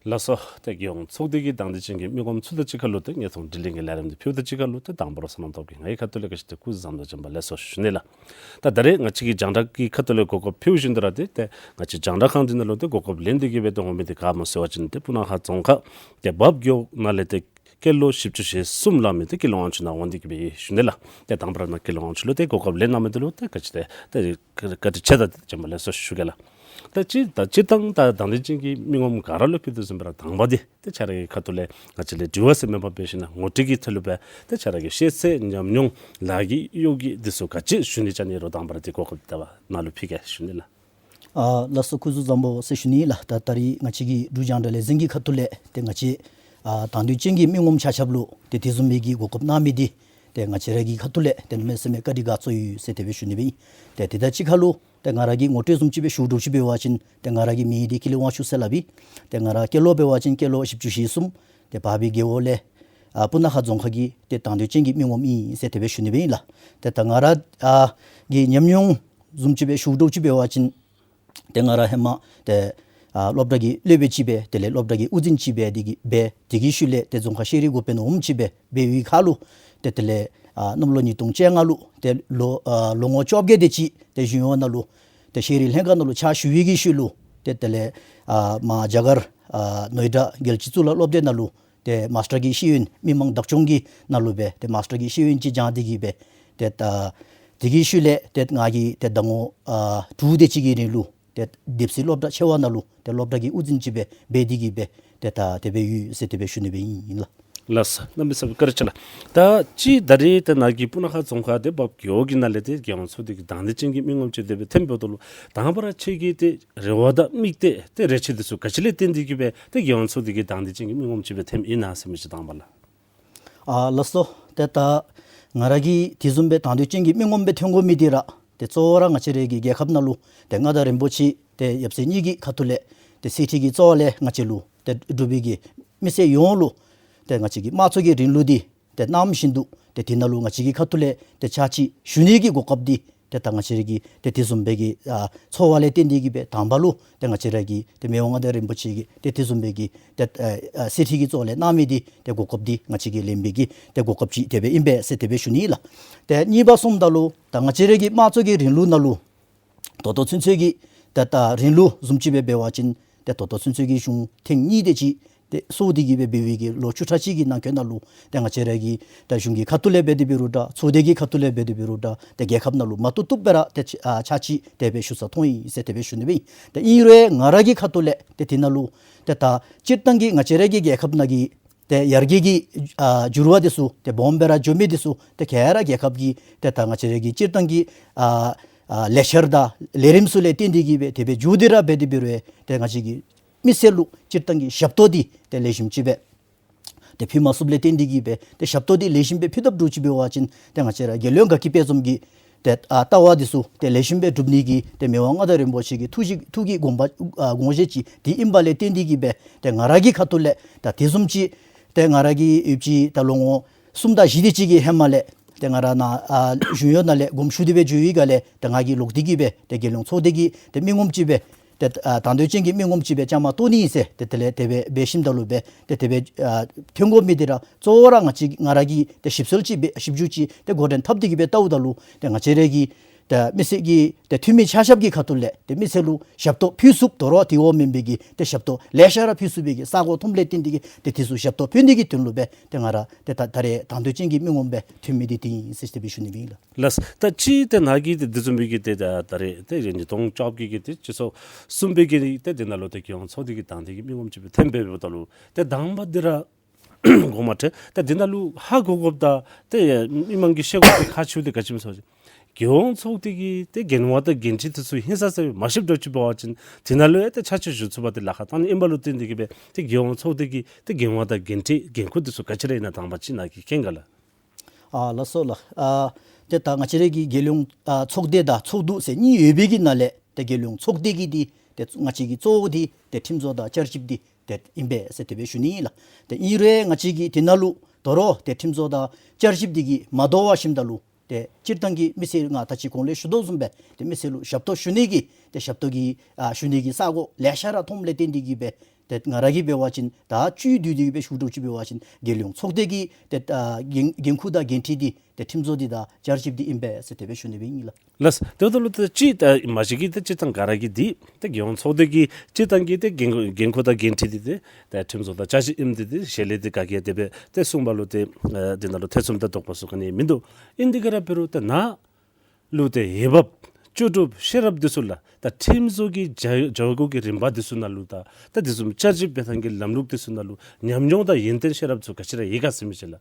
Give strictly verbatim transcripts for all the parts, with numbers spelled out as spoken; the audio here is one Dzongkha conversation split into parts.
ལགས་སོ། ཏེ་རྒྱལ་ཡོངས་ཚོགས་སྡེ་གི་དང་འདོད་ཅན་གྱི་མི་ངོམ་ཚུ་དང་གཅིག་ཁར་ལུ་ཏེ་ཉན་ཐོང་དྲི་ལན་གྱི་ལས་རིམ་འདི་ཕུལཝ་དང་གཅིག་ཁར་ལུ་ཏེ་དང་པ་ར་བསོད་ནམས་སྟོབས་རྒྱས་ང་གི་ཁ་ཐུག་ལས་ག་ཅི་ཏེ་སྐུ་གཟུགས་བཟང་པོ་དང་བྱོན་པ་ལེགས་སོ་ཞུ་ནི་ལགས། ད་ད་རེས་ང་བཅས་ཀྱི་རྒྱང་བསྒྲགས་ཀྱི་ཁ་ཐུག་ལས་གོ་སྐབས་ཕུལ་བཞིན་དུ་ར་ཏེ་ཏེ་ང་བཅས་རྒྱང་བསྒྲགས་ཁང་འདི་ནང་ལུ་ཏེ་གོ་སྐབས་ལེན་ཏེ་གི་སྦེ་ཏེ་འོང་མི་འདི་ག་སྨོ་ཟེར་བ་ཅིན་ཏེ་སྤུ་ན་ཁ་རྫོང་ཁག་ཏེ་བརཔ་རྒེད་འོག་ནང་ལས་ཏེ་སྐྱེས་ལོ་བཞི་བཅུ་ཞེ་གསུམ་ལང་མི་ཏེ་སྐྱིད་ལོ་དབང་ཕྱུག་ནང་འོང་སྟེ་གི་སྦེ་ཡོད་ཞུ་ནི་ལགས། ཏེ་དང་པ་ར་ནཱ་སྐྱིད་ལོ་དབང་ཕྱུག་ལུ་ཏེ་གོ་སྐབས་ལེན་གནང་མི་འདི་ལུ་ཏེ་བཀའ་དྲིན་ཏེ་ཏེ་བཀའ་དྲིན་ཆེ་དང་ཏེ་བྱོན་པ་ལེགས་སོ་ཞུ་གེ་ལགས། ད་སྤྱིར་ད་སྤྱིར་བཏང་ད་དང་འདོད་ཅན་གྱི་མི་ངོམ་ག་ར་ལུ་ཕུལ་དོ་བཟུམ་སྦེ་ར་དང་པ་འདི་ཏེ་ཁྱེད་ར་གི་ཁ་ཐུག་ལས་ང་བཅས་ལས་དྲི་བ་ཟེར་མེན་པར་འབད་ཞིན་ན་ངོ་སྤྲོད་ཀྱི་ཐད་ལུ་སྦེ་ཏེ་ཁྱེད་ར་གི་ཤེས་ཚད་ཉམས་མྱོང་ལཱ་གི་གཡོ་འགུལ་འདི་ཚུ་ག་ཅི་ཞུ་ནི་ཅིག་ཨིན་རུང་དང་པ་ར་ཏེ་གོ་སྐབས་ད་ནཱ་ལུ་ཕུལ་གེ་ཞུ་ནི་ལགས། ཨ་ལགས་སོ། སྐུ་གཟུགས་བཟང་པོ་ཟེར་ཞུ་ནི་ལགས། ད་ད་རིས་ང་བཅས་ཀྱི་འབྲུག་རྒྱང་བསྒྲགས་ལས་འཛིན་གྱི་ཁ་ཐུག་ལས་ཏེ་ང་བཅས་ཨ་དང་འདོད་ཅན་གྱི་མི་ངོམ་ཆ་ཁྱབ་ལུ་ཏེ་དེ་བཟུམ་མའི་གི་གོ་སྐབས་གནང་མི་འདི་ཏེ་ང་བཅས་ར་གི་ཁ་ཐུག་ལས་ཏེ་གནམ་མེད་ས་མེད་བཀའ་དྲིན་དགའ་ཚོར་ཡོད་ཟེར་དེ་སྦེ་ཞུ་ནི་སྦེ་ཨིན། ཏེ་དེ་དང་གཅིག་ཁར་ལུ་ཏེ་ང་ར་གི་ངོ་སྤྲོད་བཟུམ་ཅིག་སྦེ་ཞུ་དགོཔ་ཅིག་འབད་བ་ཅིན་ཏེ་ང་ར་གི་མིང་འདི་ཀུན་ལེགས་དབང་ཕྱུག་ཟེར་སླབ་ཨིན། ཏེ་ང་ར་སྐྱེས་ལོ་འབད་བ་ཅིན་སྐྱེས་ལོ་བཞི་བཅུ་ཞེ་གསུམ། ཏེ་བརཔ་རྒེད་འོག་ལས་ཨ་སྤུ་ན་ཁ་རྫོང་ཁག་གི་ཏེ་དང་འདོད་ཅན་གྱི་མི་ངོམ་ཨིན་ཟེར་དེ་སྦེ་ཞུ་ནི་སྦེ་ཨིན་ལགས། ཏེ་ད་ང་ར་ཨ་གི་ཉམས་མྱོང་བཟུམ་ཅིག་སྦེ་ཞུ་དགོཔ་ཅིག་འབད་བ་ཅིན་ཏེ་ང་ར་ཧེ་མ་ཏེ་ཨ་སློབ་གྲྭ་གི་སློབ་དཔོན་ཅིག་སྦེ་དེ་ལས་སློབ་གྲྭ་གི་དབུ་འཛིན་ཅིག་སྦེ་དེ་གི་སྦེ་དེ་གི་ཤུལ་ལས་ཏེ་རྫོང་ཁག་ཤེས་རིག་འགོ་དཔོན་འོགམ་ཅིག་སྦེ་འབད་བའི་ཁར་ལུ་ཏེ་དེ་ལས་ཨ་གནམ་ལོ་ཉིས་སྟོང་བཅོ་ལྔ་ལུ་ཏེ་ལོ་ཨ་ལོ་ངོ་བཅོ་བརྒྱད་དེ་ཅིག་ཏེ་གཞུང་གཡོག་ནང་ལུ་ཏེ་ཤེས་རིག་ལྷན་ཁག་ནང་ལུ་ཕྱག་ཞུ་བའི་གི་ཤུལ་ལུ་ཏེ་དེ་ལས་ཨ་མར་རྒྱ་གར་ཨ་ནོའི་ཌ་རྒྱལ་སྤྱི་གཙུག་ལག་སློབ་སྡེ་ནང་ལུ་ཏེ་མཱསི་ཊར་གྱི་ཤེས་ཡོན་མི་མང་བདག་སྐྱོང་གི་ནང་ལུ་སྦེ་ཏེ་མཱསི་ཊར་གྱི་ཤེས་ཡོན་ཅིག་སྦྱང་སྟེ་གི་སྦེ་ཏེ་ད་དེ་གི་ཤུལ་ལས་ཏེ་ང་གིས་ཏེ་ཟླ་ངོ་ཨ་དྲུག་དེ་ཅིག་གི་རིང་ལུ་ཏེ་སྡེབ་སྲིད་སློབ་གྲྭ་ཆེ་བ་ནང་ལུ་ཏེ་སློབ་གྲྭ་གི་དབུ་འཛིན་ཅིག་སྦེ་འབད་དེ་གི་སྦེ་ཏེ་ད་དེ་སྦེ་ཡོད་ཟེར་དེ་སྦེ་ཞུ་ནི་སྦེ་ཨིན་ལགས། ལགས་སོ། གནམ་མེད་ས་མེད་བཀའ་དྲིན་ཆེ་ལགས། ད་ཅི་ད་རེས་ཏེ་ནཱ་གི་སྤུ་ན་ཁ་རྫོང་ཁག་ཏེ་བརཔ་རྒེད་འོག་གི་ནང་ལས་ཏེ་རྒྱལ་ཡོངས་ཚོགས་སྡེ་གི་དང་འདོད་ཅན་གྱི་མི་ངོམ་ཅིག་དེ་སྦེ་ཐོནམ་ད་ལུ་དང་པ་ར་ཁྱེད་ཀྱི་ཏེ་རེ་བ་དང་དམིགས་གཏད་ཏེ་རེ་ཆེ་འདི་ཚུ་ག་ཅི་ལས་བརྟེན་ཏེ་གི་སྦེ་ཏེ་རྒྱལ་ཡོངས་ཚོགས་སྡེ་གི་དང་འདོད་ཅན་གྱི་མི་ངོམ་ཅིག་སྦེ་ཐོནམ་ཨིན་ན་ཟེར་མི་ཅིག་དང་པ་ལགས། ཨ་ལགས་སོ། ཏེ་ད་ང་ར་གིས་དེ་བཟུམ་སྦེ་དང་འདོད་ཅན་གྱི་མི་ངོམ་སྦེ་ཐོན་དགོ་མི་འདི་ར་ཏེ་གཙོ་བོ་ར་ང་བཅས་རའི་གི་རྒྱལ་ཁབ་ནང་ལུ་ཏེ་མངའ་བདག་རིན་པོ་ཆེ་ཏེ་ཡབ་སྲས་གཉིས་ཀྱི་ཁ་ཐུག་ལས་ཏེ་གསེར་ཁྲི་གི་གཙོ་བོ་ལས་ང་བཅས་ལུ་ཏེ་འབྲུག་པའི་གི་མི་སེར་ཡོངས་ལུ་ཏེ་ང་བཅས་ཀྱི་དམངས་གཙོ་གི་རིང་ལུགས་འདི་ཏེ་གནང་བཞིན་དུ་ཏེ་དེ་ནང་ལུ་ང་བཅས་ཀྱི་ཁ་ཐུག་ལས་ཏེ་ཕྱག་ཕྱིད་ཞུ་ནི་གི་གོ་སྐབས་འདི་ཏེ་ད་ང་བཅས་ར་གི་ཏེ་དེ་བཟུམ་སྦེ་གི་ཨ་ཚོར་བ་ལས་བརྟེན་ཏེ་གི་སྦེ་དང་པ་ལུ་ཏེ་ང་བཅས་ར་གི་ཏེ་མི་དབང་མངའ་བདག་རིན་པོ་ཆེ་གི་ཏེ་དེ་བཟུམ་སྦེ་གི་ཏེ་ཨ་ཨ་གསེར་ཁྲི་གི་གཙོ་བོ་ལས་གནང་མི་འདི་ཏེ་གོ་སྐབས་འདི་ང་བཅས་ཀྱིས་ལེན་པའི་གི་ཏེ་གོ་སྐབས་ཅིག་དེ་སྦེ་ཨིན་པས་ཟེར་དེ་སྦེ་ཞུ་ནི་ལགས། ཏེ་གཉིས་པ་སོངམ་ད་ལུ་ད་ང་བཅས་ར་གི་དམངས་གཙོ་གི་རིང་ལུགས་ནང་ལུ་ད་ལྟོ་ཚུན་ཚོད་ཀྱི་ཏེ་ད་རིང་ལུགས་བཟུམ་ཅིག་སྦེ་འབད་བ་ཅིན་ཏེ་ད་ལྟོ་ཚུན་ཚོད་ཀྱི་གཞུང་ཐེངས་གཉིས་དེ་ཅིག་ཏེ་སོང་སྟེ་གི་སྦེ་འབད་བའི་གི་ལོ་བཅུ་ཕྲག་གཅིག་གི་ནང་འཁོད་ནང་ལུ་ཏེ་ང་བཅས་ར་གི་ད་གཞུང་གི་ཁ་ཐུག་ལས་འབད་དེ་འབད་རུང་འདྲ་ཚོགས་སྡེ་གི་ཁ་ཐུག་ལས་འབད་དེ་འབད་རུང་འདྲ་ཏེ་རྒྱལ་ཁབ་ནང་ལུ་མ་བཏུབ་བཏུབ་སྦེ་ར་ཏེ་ཕྱག་ཨ་ཕྱག་ཕྱིད་དེ་སྦེ་ཞུ་ས་མཐོང་ཡི་ཟེར་དེ་སྦེ་ཞུ་ནི་སྦེ་ཨིན། ཏེ་ཨིན་རུང་ང་ར་གི་ཁ་ཐུག་ལས་ཏེ་དེ་ནང་ལུ་ཏེ་ད་སྤྱིར་བཏང་གི་ང་བཅས་ར་གི་རྒྱལ་ཁབ་ནང་གི་ཏེ་ཡར་རྒྱས་ཀྱི་ཨ་འགྱུར་བ་འདི་ཚུ་ཏེ་སྦོམ་སྦེ་ར་འགྱོ་མི་འདི་ཚུ་ཏེ་ག་ར་རྒྱལ་ཁབ་ཀྱི་ཏེ་ད་ང་བཅས་ར་གི་སྤྱིར་བཏང་གི་ཨ་ཨ་ལས་འཆར་དང་ལས་རིམ་ཚུ་ལས་བརྟེན་ཏེ་གི་སྦེ་དེ་སྦེ་འགྱོ་སྟེ་ར་འབད་དེ་འབད་རུང་ཏེ་ང་བཅས་ཀྱི་མི་སེར་ལུ་སྤྱིར་བཏང་གི་ཞབས་ཏོག་འདི་ཏེ་ལེགས་ཤོམ་ཅིག་སྦེ་ཏེ་ཕུལ་མ་ཚུགསཔ་ལས་བརྟེན་ཏེ་གི་སྦེ་ཏེ་ཞབས་ཏོག་འདི་ལེགས་ཤོམ་སྦེ་ཕུལ་ཐབས་འདྲཝ་ཅིག་འབད་བ་ཅིན་ཏེ་ང་བཅས་ར་རྒྱལ་ཡོངས་དགའ་སྐྱིད་དཔལ་འཛོམས་ཀྱི་ཏེ་ཨ་ལྟ་བ་འདི་ཚུ་ཏེ་ལེགས་ཤོམ་སྦེ་སྒྲུབ་ནི་གི་ཏེ་མི་དབང་མངའ་བདག་རིན་པོ་ཆེ་གི་ཐུགས་བཞེད་ཐུགས་ཀྱི་དགོངས་པ་ཨ་དགོངས་བཞེད་ཅིག་འདི་ཨིན་པ་ལས་བརྟེན་ཏེ་གི་སྦེ་ཏེ་ང་ར་གི་ཁ་ཐུག་ལས་ད་དེ་བཟུམ་ཅིག་ཏེ་ང་ར་གིས་ཡོདཔ་ཅིག་ད་ལོ་ངོ་གསུམ་དང་བཞི་དེ་ཅིག་གི་ཧེ་མ་ལས་ཏེ་ང་ར་ནཱ་ཨ་གཞུང་གཡོག་ནང་ལས་དགོངསམ་ཞུ་སྟེ་སྦེ་འགྱོ་བའི་སྒང་ལས་ཏེ་ང་གིས་ལོག་སྟེ་གི་སྦེ་ཏེ་རྒྱལ་ཡོངས་ཚོགས་སྡེ་གི་ཏེ་མི་ངོམ་ཅིག་སྦེ་ཏེ་ཨ་དང་འདོད་ཅན་གྱི་མི་ངོམ་ཅིག་སྦེ་བཅའ་མར་གཏོགས་ནི་ཨིན་ཟེར་ཏེ་དེ་ལས་དེ་སྦེ་འབད་ཞིནམ་ད་ལུ་སྦེ་ཏེ་དེ་སྦེ་ཨ་ཐོན་དགོ་མི་འདི་ར་གཙོ་བོ་ར་ང་བཅས་ང་ར་གིས་ཏེ་ཞིབ་འཚོལ་ཅིག་སྦེ་ཞིབ་འཇུག་ཅིག་ཏེ་འགོ་འདྲེན་འཐབ་སྟེ་གི་སྦེ་བལྟཝ་ད་ལུ་ཏེ་ང་བཅས་ར་གི་ཏེ་མི་སེར་གྱི་ཏེ་འཐུས་མི་ཆ་ཁྱབ་ཀྱི་ཁ་ཐུག་ལས་ཏེ་མི་སེར་ལུ་ཞབས་ཏོག་ཕུལ་ཚུགསཔ་དོ་རུང་དེ་བ་མེན་པའི་གི་ཏེ་ཞབས་ཏོག་ལེ་ཤ་ར་ཕུལ་ཚུགས་པའི་གི་ས་གོ་མཐོངམ་ལས་བརྟེན་ཏེ་གི་ཏེ་དེ་ཚུ་ཞབས་ཏོག་ཕུལ་ནི་གི་དོན་ལུ་སྦེ་ཏེ་ང་ར་ཏེ་ད་ད་རེས་དང་འདོད་ཅན་གྱི་མི་ངོམ་སྦེ་ཐོན་མི་འདི་དེ་ཨིན་ཟེར་དེ་སྦེ་ཞུ་ནི་སྦེ་ཨིན་ལགས། ལགས། ད་ཅི་ཏེ་ནཱ་གིས་ཏེ་དེ་བཟུམ་སྦེ་གི་ཏེ་ད་ད་རེས་ཏེ་ཉིས་སྟོང་བཅོ་བརྒྱད་ཀྱི་ཏེ་སྤྱི་ཚོགས་གསུམ་པའི་གི་ཏེ་དེ་ནང་ལུ་ཏེ་རྒྱལ་ཡོངས་ཚོགས་སྡེ་གི་དང་འདོད་ཀྱི་མི་ངོམ་ཅིག་སྦེ་ཐོནམ་འབདཝ་ད་ལུ་ཏེ་དང་པ་འདི་ར་དགོངསམ་ཁྲེལ། ཏེ་དེ་ནང་ལུ་ཧ་གོ་དགོཔ་དང་ཏེ་མི་མང་གིས་ཤེས་དགོཔ་ཏེ་ཁག་ཆེཝ་འདི་ག་ཅི་སྨོ་ཟེར་བ་ཅིན་རྒྱལ་ཡོངས་ཚོགས་སྡེ་གི་ཏེ་འགན་དབང་དང་འགན་འཁྲི་འདི་ཚུ་ཧིང་སངས་ས་སྦེ་མ་ཤེསཔ་འདྲཝ་ཅིག་འབད་བ་ཅིན་དེ་ནང་ལུ་ཡང་ཏེ་ཕྱག་ཕྱིད་ཞུ་ཚུགས་པ་འདི་ལཱ་ཁག་གཏང་ནི་ཨིན་པ་ལུ་བརྟེན་ཏེ་གི་སྦེ་ཏེ་རྒྱལ་ཡོངས་ཚོགས་སྡེ་གི་ཏེ་འགན་དབང་དང་འགན་འཁྲི་འགན་ཁུར་འདི་ཚུ་ག་ཅི་ར་ཨིན་ན་དང་པ་ཅིག་ནཱ་གིས་མཁྱེན་ག་ལགས། ཨ་ལགས་སོ་ལགས། ཨ་ཏེ་ད་ང་བཅས་ར་གི་རྒྱལ་ཡོངས་ཨ་ཚོགས་སྡེ་དང་ཚོགས་འདུ་ཟེར་གཉིས་ཡོད་པའི་གི་ནང་ལས་ཏེ་རྒྱལ་ཡོངས་ཚོགས་སྡེ་གི་འདི་ཏེ་ང་བཅས་ཀྱི་གཙོ་བོ་འདི་ཏེ་ཁྲིམས་བཟོ་དང་བསྐྱར་ཞིབ་འདི་ཏེ་ཨིན་པས་ཟེར་དེ་སྦེ་ཞུ་ནི་ཨིན་ལགས། ཏེ་ཨིན་རུང་ང་བཅས་ཀྱིས་དེ་ནང་ལུ་དོ་རུང་ཏེ་ཁྲིམས་བཟོ་དང་བསྐྱར་ཞིབ་འདི་གིས་མ་དོ་བར་ཞིནམ་ད་ལུ་ཏེ་སྤྱིར་བཏང་གི་མི་སེར་ང་ད་ཅི་གོང་ལས་ཞུ་དོ་བཟུམ་སྦེ་ཏེ་མི་སེར་ལུ་ཞབས་ཏོག་ཞུ་ནི་གི་ ཏེ་ཞབས་ཏོག་གི་ཨ་ཞུ་ནི་གི་ས་གོ་ལེ་ཤ་ར་མཐོངམ་ལས་བརྟེན་ཏེ་གིས་སྦེ་ཏེ་ང་ར་གིས་འབད་བ་ཅིན་ད་བཅུད་བསྡུས་ཏེ་གིས་སྦེ་ཞུ་དོ་ཅིག་འབད་བ་ཅིན་རྒྱལ་ཡོངས་ཚོགས་སྡེ་གི་ཏེ་ཨ་འགན་འགན་ཁུར་དང་འགན་འཁྲི་འདི་ཏེ་ཁྲིམས་བཟོ་འདི་དང་བསྐྱར་ཞིབ་འདི་ཨིན་པས་ཟེར་དེ་སྦེ་ཞུ་ནི་སྦེ་ཨིན་ལགས། ལགས། དེ་འབདཝ་ད་ལུ་ཏེ་སྤྱིར་ད་མ་གཞི་གི་ཏེ་སྤྱིར་བཏང་ག་ར་གིས་འདི་ཏེ་རྒྱལ་ཡོངས་ཚོགས་སྡེ་གི་སྤྱིར་བཏང་གི་ཏེ་འགན་འགན་ཁུར་དང་འགན་འཁྲི་འདི་ཏེ་ཏེ་ཁྲིམས་བཟོ་དང་བསྐྱར་ཞིབ་ཨིནམ་འདི་ཏེ་ཞལ་ལས་འདི་ག་གིས་ཡང་དེ་སྦེ་ཏེ་གསུངས་པ་ལུ་ཏེ་ཨ་འདི་ནང་ལུ་ཐེ་ཚོམ་དང་དོགས་པ་ཚུ་ག་ནི་མིན་འདུག། ཨིན་དེ་ག་ར་འབད་རུང་ཏེ་ནཱ་ལུ་ཏེ་འོས་འབབ་ལྕོགས་གྲུབ་ཤེས་རབ་འདི་ཚུ་ལགས། ད་ཁྲིམས་བཟོ་གི་བྱ་བྱ་སྒོ་གི་རིམ་པ་འདི་ཚུ་ནང་ལུ་དང་ད་འདི་ཚུ་བསྐྱར་ཞིབ་འབད་ཐངས་ཀྱི་ལམ་ལུགས་འདི་ཚུ་ནང་ལུ་ཉམས་མྱོང་དང་ཡོན་ཏན་ཤེས་རབ་ཚུ་ག་ཅི་ར་ཡོད་ག་ཟེར་མི་ཅིག་ལགས།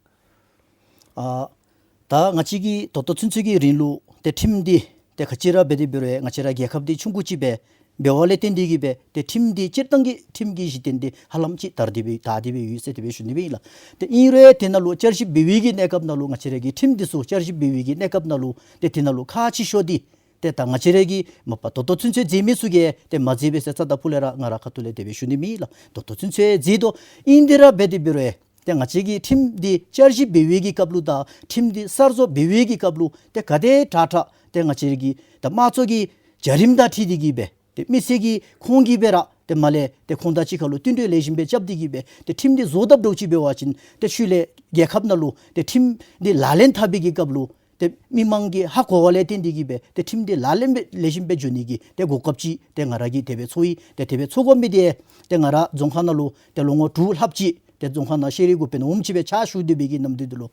ཨ་ད་ང་བཅས་ཀྱིས་ད་ལྟོ་ཚུན་ཚོད་ཀྱི་རིང་ལུ་ཏེ་ཁྲིམས་འདི་ཏེ་ག་ཅི་ར་འབད་དེ་འབད་རུང་ང་བཅས་ར་རྒྱལ་ཁབ་འདི་ཆུང་ཀུ་ཅིག་སྦེ་འབདཝ་ལས་བརྟེན་ཏེ་གིས་སྦེ་ཏེ་ཁྲིམས་འདི་སྤྱིར་བཏང་གི་ཁྲིམས་ཀྱི་གཞི་རྟེན་འདི་ཧ་ལམ་ཅིག་དར་ཏེ་སྦེ་དར་ཏེ་སྦེ་ཡོད་ཟེར་དེ་སྦེ་ཞུ་ནི་སྦེ་ཨིན་ལགས། ཏེ་ཨིན་རུང་དེ་ནང་ལུ་བསྐྱར་ཞིབ་འབད་བའི་གི་གནས་སྐབས་ནང་ལུ་ང་བཅས་ར་གི་ཁྲིམས་འདི་ཚུ་བསྐྱར་ཞིབ་འབད་བའི་གི་གནས་སྐབས་ནང་ལུ་ཏེ་དེ་ནང་ལུ་ཁག་ཆེ་ཤོས་འདི་ཏེ་ད་ང་བཅས་ར་གི་མ་པ་ད་ལྟོ་ཚུན་ཚོད་མཛད་མི་ཚུ་གིས་ཏེ་མ་མཛད་པས་ཟེར་རྩ་དང་ཕུ་ལས་ར་ང་ར་ཁ་ཐུག་ལས་དེ་སྦེ་ཞུ་ནི་མེད་ལགས། ད་ལྟོ་ཚུན་ཚོད་མཛད་དོ། ཨིན་དེ་ར་འབད་དེ་འབད་རུང་ཏེ་ང་བཅས་ཀྱིས་ཁྲིམས་འདི་བསྐྱར་ཞིབ་འབད་བའི་གི་སྐབས་ལུ་དང་ཁྲིམས་འདི་གསར་བཟོ་འབད་བའི་གི་སྐབས་ལུ་ཏེ་ག་དེ་དྲག་དྲག་ཏེ་ང་བཅས་ཀྱི་ད་དམངས་གཙོ་གི་བྱ་རིམ་དང་འཁྲིལ་ཏེ་གིས་སྦེ་ཏེ་མི་སེར་གྱིས་ཁོང་གིས་སྦེ་ར་ཏེ་མར་ལས་ཏེ་ཁོང་དང་གཅིག་ཁར་ལུ་བསྟུན་གྲོས་ལེགས་ཤོམ་སྦེ་རྐྱབ་སྟེ་གིས་སྦེ་ཏེ་ཁྲིམས་འདི་བཟོ་དཔ་འདྲཝ་ཅིག་འབད་བ་ཅིན་ཏེ་ཤུལ་ལས་རྒྱལ་ཁབ་ནང་ལུ་ཏེ་ཁྲིམས་འདི་ལག་ལེན་འཐབ་པའི་གི་སྐབས་ལུ་ཏེ་མི་མང་གིས་ཧ་གོ་བ་ལས་བརྟེན་ཏེ་གིས་སྦེ་ཏེ་ཁྲིམས་འདི་ལག་ལེན་སྦེ་ལེགས་ཤོམ་སྦེ་འགྱོ་ནི་གི་ཏེ་གོ་སྐབས་ཅིག་ཏེ་ང་ར་གིས་དེ་སྦེ་ཚོར་ཡི། ཏེ་དེ་སྦེ་ཚོར་དགོ་མི་འདི་ཏེ་ང་ར་རྫོང་ཁག་ནང་ལུ་ཏེ་ལོ་ངོ་དྲུག་ལྷགཔ་ཅིག་ཏེ་རྫོང་ཁག་ནང་ཤེས་རིག་འགོ་དཔོན་འོགམ་ཅིག་སྦེ་ཕྱག་ཞུ་སྡོད་པའི་གི་ནམ་དུས་འདི་ལུ་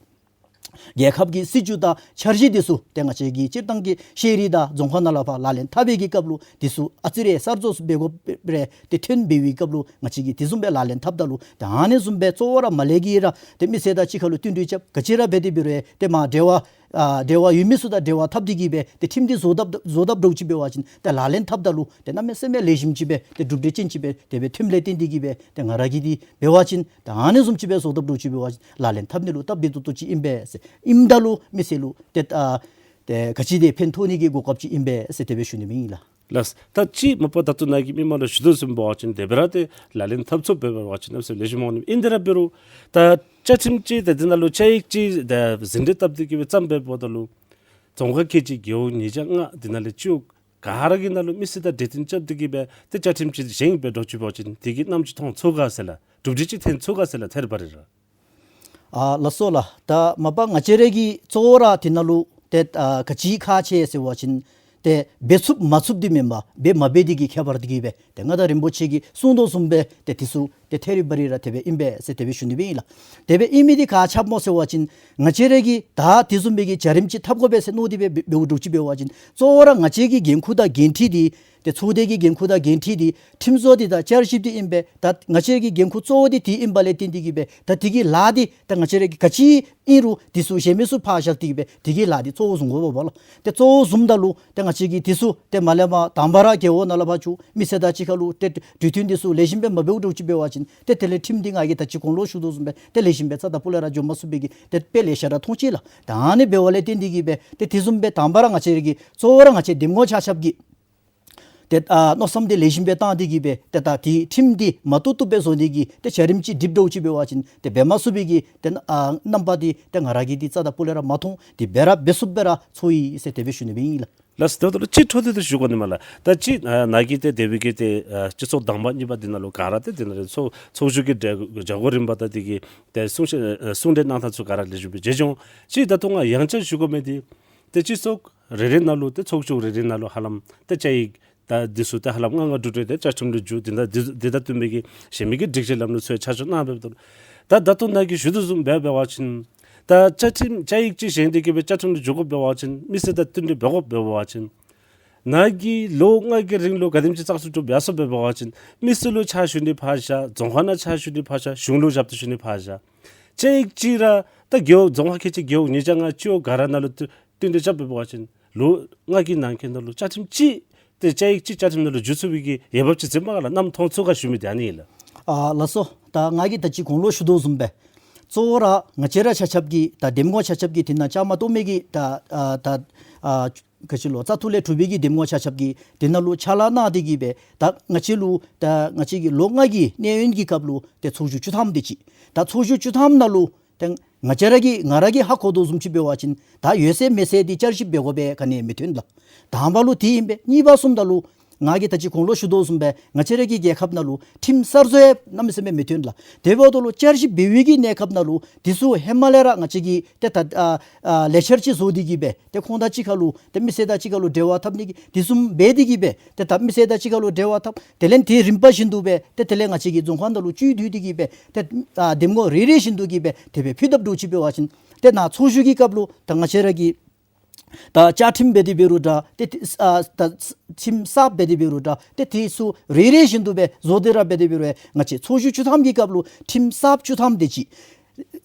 རྒྱལ་ཁབ་ཀྱི་སྲིད་བྱུས་དང་འཆར་གཞི་འདི་ཚུ་ཏེ་ང་བཅས་ཀྱི་སྤྱིར་བཏང་གི་ཤེས་རིག་དང་རྫོང་ཁག་ནང་ལས་ཕར་ལག་ལེན་འཐབ་པའི་གི་སྐབས་ལུ་འདི་ཚུ་ཨ་ཙི་རེ་གསར་བཟོ་འབད་དགོཔ་རེ་ཏེ་ཐོན་འབད་བའི་སྐབས་ལུ་ང་བཅས་ཀྱིས་དེ་བཟུམ་སྦེ་ལག་ལེན་འཐབ་ད་ལུ་ཏེ་ཨ་ནི་བཟུམ་སྦེ་གཙོ་བོ་ར་མར་ལས་ཀྱི་ར་ཏེ་མི་སེར་དང་གཅིག་ཁར་ལུ་བསྟུན་གྲོས་རྐྱབ་ག་ཅི་ར་འབད་དེ་འབད་རུང་ཏེ་མར་འབྲེལ་བ་ཨ་འབྲེལ་བ་ཡོད་མི་ཚུ་དང་འབྲེལ་བ་འཐབ་སྟེ་གིས་སྦེ་ཏེ་ཁྲིམས་འདི་བཟོ་དཔ་བཟོ་དཔ་འདྲཝ་ཅིག་འབད་བ་ཅིན་ཏེ་ལག་ལེན་འཐབ་ད་ལུ་ཏེ་གནམ་མེད་ས་མེད་ལེགས་ཤོམ་ཅིག་སྦེ་ཏེ་གྲུབ་འབྲས་ཅན་ཅིག་སྦེ་དེ་སྦེ་ཐོནམ་ལས་བརྟེན་ཏེ་གིས་སྦེ་ཏེ་ང་ར་གིས་འདི་འབད་བ་ཅིན་ཏེ་ཨ་ནི་བཟུམ་ཅིག་སྦེ་བཟོ་དཔ་འདྲཝ་ཅིག་འབད་བ་ཅིན་ལག་ལེན་འཐབ་ནི་ལུ་སྟབས་བདེ་ཏོག་ཏོ་ཅིག་ཨིན་པས་ཟེར། ཨིནམ་ད་ལུ་མི་སེར་ལུ་ཏེ་ཨ་ཏེ་ག་ཅི་དེ་ཕན་ཐོགས་ནི་གི་གོ་སྐབས་ཅིག་ཨིན་པས་ཟེར་དེ་སྦེ་ཞུ་ནི་ཨིན་ལགས། ལགས། ད་ཅི་མ་པ་ད་ལྟོ་ནཱ་གིས་མི་མང་ལུ་ཞུ་དོ་བཟུམ་འབད་བ་ཅིན་དེ་སྦེ་ར་ཏེ་ལག་ལེན་འཐབ་ཚུགསཔ་འབད་བ་ཅིན་གནམ་མེད་ས་མེད་ལེགས་ཤོམ་འོང་ནི་ཨིན། དེ་ར་འབད་རུང་ད་བཅའ་ཁྲིམས་ཅིག་ཏེ་འདི་ནང་ལུ་བཅའ་ཡིག་ཅིག་ཏེ་ཟིན་བྲིས་བཏབ་སྟེ་གིས་སྦེ་བརྩམས་འབདཝ་ད་ལུ་རྫོང་ཁག་ཁལ་གཅིག་རྒེད་འོག་ཉིས་བརྒྱ་ལྔ་འདི་ནང་ལས་སྤྱི་འོག་ག་ར་གི་ནང་ལུ་མི་སེར་དང་གྲོས་བསྟུན་རྐྱབ་སྟེ་གིས་སྦེ་ཏེ་བཅའ་ཁྲིམས་ཅིག་བཞེངས་སྦེ་འགྱོ་ཅི་འབད་བ་ཅིན་དེ་གིས་གནམ་ཅིག་ཐོན་ཚུགས་ག་ཟེར་ལགས། གྲུབ་འབྲས་ཅིག་ཐོན་ཚུགས་ག་ཟེར་ལགས། ཐད་རི་བ་རི་ར། ཨ་ལགས་སོ་ལགས། ད་མ་པ་ང་བཅས་ར་གིས་གཙོ་བོ་ར་དེ་ནང་ལུ་ཏེ་ཨ་ག་ཅི་ཁག་ཆེ་ཟེར་བ་ཅིན་ཏེ་འབད་ཚུགསཔ་མ་ཚུགསཔ་འདི་མེན་པར་འབད་མ་འབད་འདི་གི་ཁྱད་པར་འདི་གིས་སྦེ་ཏེ་མངའ་བདག་རིན་པོ་ཆེ་གིས་གསུངས་དོ་བཟུམ་སྦེ་ཏེ་དེ་ཚུ་ཏེ་ཐད་རི་བ་རི་ར་དེ་སྦེ་ཨིན་པས་ཟེར་དེ་སྦེ་ཞུ་ནི་སྦེ་ཨིན་ལགས། དེ་སྦེ་ཨིན་མི་འདི་ག་ཅི་སྦེ་སྨོ་ཟེར་བ་ཅིན་ང་བཅས་ར་གིས་ད་དེ་བཟུམ་སྦེ་གི་བྱ་རིམ་ཅིག་འཐབ་དགོ་པས་ཟེར་མནོ་སྟེ་སྦེ་འབད་འབདཝ་འདྲཝ་ཅིག་འབད་བ་ཅིན་གཙོ་བོ་ར་ང་བཅས་ཀྱི་འགན་ཁུར་དང་འགན་འཁྲི་འདི་ཏེ་ཚོགས་སྡེ་གི་འགན་ཁུར་དང་འགན་འཁྲི་འདི་ཁྲིམས་བཟོ་འདི་དང་བསྐྱར་ཞིབ་འདི་ཨིན་པས། ད་ང་བཅས་ཀྱི་འགན་ཁུར་གཙོ་བོ་འདི་དེ་ཨིན་པ་ལས་བརྟེན་ཏེ་གིས་སྦེ་ད་དེ་གི་ལཱ་འདི་ད་ང་བཅས་ར་གིས་ག་ཅི་ཨིན་རུང་དེ་ཚུ་གཞན་མི་ཚུ་ཕར་བཞག་སྟེ་གིས་སྦེ་དེ་གི་ལཱ་འདི་གཙོ་བོ་བཟུང་དགོ་པས་ལགས། ཏེ་གཙོ་བོ་བཟུངམ་ད་ལུ་ཏེ་ང་བཅས་ཀྱིས་དེ་ཚུ་ཏེ་མ་ལས་མར་དང་པ་ར་རྒེད་འོག་ནང་ལས་ཕར་ཚུར་མི་སེར་དང་གཅིག་ཁར་ལུ་ཏེ་གྲོས་བསྟུན་འདི་ཚུ་ལེགས་ཤོམ་སྦེ་མ་འབདཝ་འདྲཝ་ཅིག་འབད་བ་ཅིན་ཏེ་དེ་ལས་ཁྲིམས་འདི་ང་གིས་ད་ཅི་གོང་ལུ་ཞུ་དོ་བཟུམ་སྦེ་ཏེ་ལེགས་ཤོམ་སྦེ་རྩ་དང་ཕུ་ལས་ར་འགྱོ་མ་ཚུགས་པའི་གི་ཏེ་དཔེ་ལེ་ཤ་ར་མཐོང་ཅི་ལགས། ད་ཨ་ནི་འབདཝ་ལས་བརྟེན་ཏེ་གིས་སྦེ་ཏེ་དེ་བཟུམ་སྦེ་དང་པ་ར་ང་བཅས་ར་གིས་གཙོ་བོ་ར་ང་བཅས་འདེམས་ངོ་ཆ་ཁྱབ་ཀྱིས་ཏེ་ཨ་མནོ་བསམ་འདི་ལེགས་ཤོམ་སྦེ་བཏང་སྟེ་གིས་སྦེ་ཏེ་ད་དེ་ཁྲིམས་འདི་མ་བཏུབ་བཏུབ་སྦེ་བཟོ་ནི་གི་ཏེ་བྱ་རིམ་ཅིག་སྒྲིག་འདྲཝ་ཅིག་འབད་བ་ཅིན་ཏེ་འབད་མ་ཚུགས་པའི་གི་ཏེ་ཨ་རྣམ་པ་འདི་ཏེ་ང་ར་གིས་འདི་རྩ་དང་ཕུ་ལས་ར་མ་མཐོང་། དེ་སྦེ་ར་འབད་ཚུགསཔ་སྦེ་ར་ཚོར་ཡི་ཟེར་དེ་སྦེ་ཞུ་ནི་སྦེ་ཨིན་ལགས། ལགས་སོ། ད་ལྟོ་ལུ་ཅིག་འཕྲོ་མཐུད་དེ་ཞུ་དགོ་ནི་མས་ལགས། ད་ཅི་ཨ་ནཱ་གིས་ཏེ་དེ་སྦེ་གི་ཏེ་ཨ་སྤྱི་ཚོགས་དང་པ་གཉིས་པ་འདི་ནང་ལུ་ག་ར་ཏེ་འདི་ནང་ལུ་ཚོགས་ཚོགས་བཞུགས་ཀྱི་བྱ་བྱ་སྒོ་རིམ་པ་དང་དེ་གི་ཏེ་གསུང་བཤད་ཨ་གསུང་གྲོས་གནང་ཐངས་ཚུ་ག་ར་ལེགས་ཤོམ་སྦེ་མཇལ་བྱུང་། ཅིག་ད་ལྟོ་ང་ཡང་བསྐྱར་ཞུ་དགོ་མི་འདི་ཏེ་སྤྱི་ཚོགས་རེ་རེ་ནང་ལུ་ཏེ་ཚོགས་ཆུང་རེ་རེ་ནང་ལུ་ཧ་ལམ་ཏེ་བཅའ་ཡིག་ད་འདི་ཚུ་ཏེ་ཧ་ལམ་ལྔ་ལྔ་དྲུག་དྲུག་ཏེ་བཅའ་ཁྲིམས་ལུ་འགྱུར། འདི་དང་འདི་འདི་དང་བསྟུན་པའི་གི་གཞན་མི་གི་སྒྲིག་གཞི་ལམ་ལུགས་ཚུ་ཆ་འཇོག་གནང་འབདཝ་ད་ལུ་ད་ད་ལྟོ་ནཱ་གིས་ཞུ་དོ་བཟུམ་སྦེ་འབད་བ་ཅིན་ད་བཅའ་ཁྲིམས་བཅའ་ཡིག་ཅིག་བཞེངས་ཏེ་གིས་སྦེ་བཅའ་ཁྲིམས་ལུ་འགྱུར་དགོཔ་འབད་བ་ཅིན་མི་སེར་དང་བསྟུན་གྲོས་འབད་དགོཔ་འབད་བ་ཅིན་ནཱ་གིས་ལོ་ལྔ་གི་རིང་ལུ་ག་དེམ་ཅིག་བཙག་འཐུ་གྲུབ་ཡར་སོངམ་འབད་བ་ཅིན་མི་སེར་ལུ་ཕྱག་ཞུ་ནི་ཕར་བཞག། རྫོང་ཁག་ནང་ཕྱག་ཞུ་ནི་ཕར་བཞག། གཞུང་ལུ་ཞབས་ཏོག་ཞུ་ནི་ཕར་བཞག། བཅའ་ཡིག་ཅིག་ར་ད་རྒེད་འོག་རྫོང་ཁག་ཁལ་གཅིག་རྒེད་འོག་ཉིས་བརྒྱ་ལྔ་སྤྱི་འོག་ག་ར་ནང་ལུ་བསྟུན་བསྟུན་གྲོས་རྐྱབ་འབད་བ་ཅིན་ལོ་ལྔ་གི་ནང་འཁོད་ནང་ལུ་བཅའ་ཁྲིམས་ཅིག་ཏེ་བཅའ་ཡིག་ཅིག་བཅའ་ཁྲིམས་ནང་ལུ་འགྱུར་ཚུགས་པའི་གི་འོས་འབབ་ཅིག་འཛོམས་མས་ག་ལགས། གནམ་མཐོང་ཚུགས་ག་ཞུ་མི་འདི་ཨ་ནི་ཨིན་ལགས། ཨ་ལགས་སོ། ད་ང་གིས་ད་ཅི་གོང་ལུ་ཞུ་དོ་བཟུམ་སྦེ་གཙོ་བོ་ར་ང་བཅས་ར་ཆ་ཁྱབ་ཀྱིས་ད་འདེམས་ངོ་ཆ་ཁྱབ་ཀྱིས་དེ་ནང་བཅའ་མར་གཏོགས་མི་གི་ད་ཨ་ད་ཨ་ག་ཅི་ལོ་བཙག་འཐུ་ལས་གྲུབ་པའི་གི་འདེམས་ངོ་ཆ་ཁྱབ་ཀྱིས་དེ་ནང་ལུ་ཕྱག་ལཱ་གནང་སྟེ་གིས་སྦེ་ད་ང་བཅས་ལུ་ད་ང་བཅས་ཀྱི་ལོ་ལྔ་གི་གནས་ཡུན་གྱི་སྐབས་ལུ་ཏེ་ཚོགས་བཞུགས་བཅུ་ཐམ་དེ་ཅིག། ད་ཚོགས་བཞུགས་བཅུ་ཐམ་ནང་ལུ་ཏེ་ང་བཅས་ར་གིས་ང་ར་གིས་ཧ་གོ་དོ་བཟུམ་ཅིག་འབད་བ་ཅིན་ད་ཡོད་ཚད་མེད་ཚད་འདི་བསྐྱར་ཞིབ་འབད་དགོ་པའི་ག་ནི་མི་འཐོན་ལགས། དང་པ་ལུ་དེ་ཨིན་པས། གཉིས་པ་གསུམ་ད་ལུ་ ང་གིས་ད་ཅི་གོང་ལུ་ཞུ་དོ་བཟུམ་སྦེ་ང་བཅས་ར་གི་རྒྱལ་ཁབ་ནང་ལུ་ཁྲིམས་གསར་བཟོ་ཡང་གནམ་མེད་ས་མེད་མི་ཐོན་ལགས། དེ་འབདཝ་ད་ལུ་བསྐྱར་ཞིབ་འབད་བའི་གི་གནས་སྐབས་ནང་ལུ་འདི་ཚུ་ཧེ་མ་ལས་ར་ང་བཅས་ཀྱིས་ཏེ་ད་ཨ་ཨ་ལས་འཆར་ཅིག་བཟོ་སྟེ་གིས་སྦེ་ཏེ་ཁོང་དང་གཅིག་ཁར་ལུ་ཏེ་མི་སེར་དང་གཅིག་ཁར་ལུ་འབྲེལ་བ་འཐབ་ནི་གི་དེ་བཟུམ་འབད་དེ་གིས་སྦེ་ཏེ་ད་མི་སེར་དང་གཅིག་ཁར་ལུ་འབྲེལ་བ་འཐབ། དེ་ལས་དེ་རིམ་པ་བཞིན་དུ་སྦེ་ཏེ་དེ་ལས་ང་བཅས་ཀྱི་རྫོང་ཁག་ནང་ལུ་བཅུད་བསྡུས་ཏེ་གིས་སྦེ་ཏེ་ཨ་འདེམས་ངོ་རེ་རེ་བཞིན་དུ་གིས་སྦེ་དེ་སྦེ་ཕུལ་དཔ་འདྲཝ་ཅིག་འབད་བ་ཅིན་ཏེ་ནཱ་ཚོགས་བཞུགས་ཀྱི་སྐབས་ལུ་ད་ང་བཅས་ར་གི་ད་བཅའ་ཁྲིམས་འབད་དེ་འབད་རུང་འདྲ། ཏེ་ཏེ་ཨ་ད་ཁྲིམས་གསརཔ་འབད་དེ་འབད་རུང་འདྲ། ཏེ་དེ་ཚུ་རེ་རེ་བཞིན་དུ་སྦེ་བཟོ་སྟེ་ར་འབད་དེ་འབད་རུང་ང་བཅས་ཚོགས་བཞུགས་བཅུ་ཐམ་གྱི་སྐབས་ལུ་ཁྲིམས་གསརཔ་བཅུ་ཐམ་དེ་ཅིག།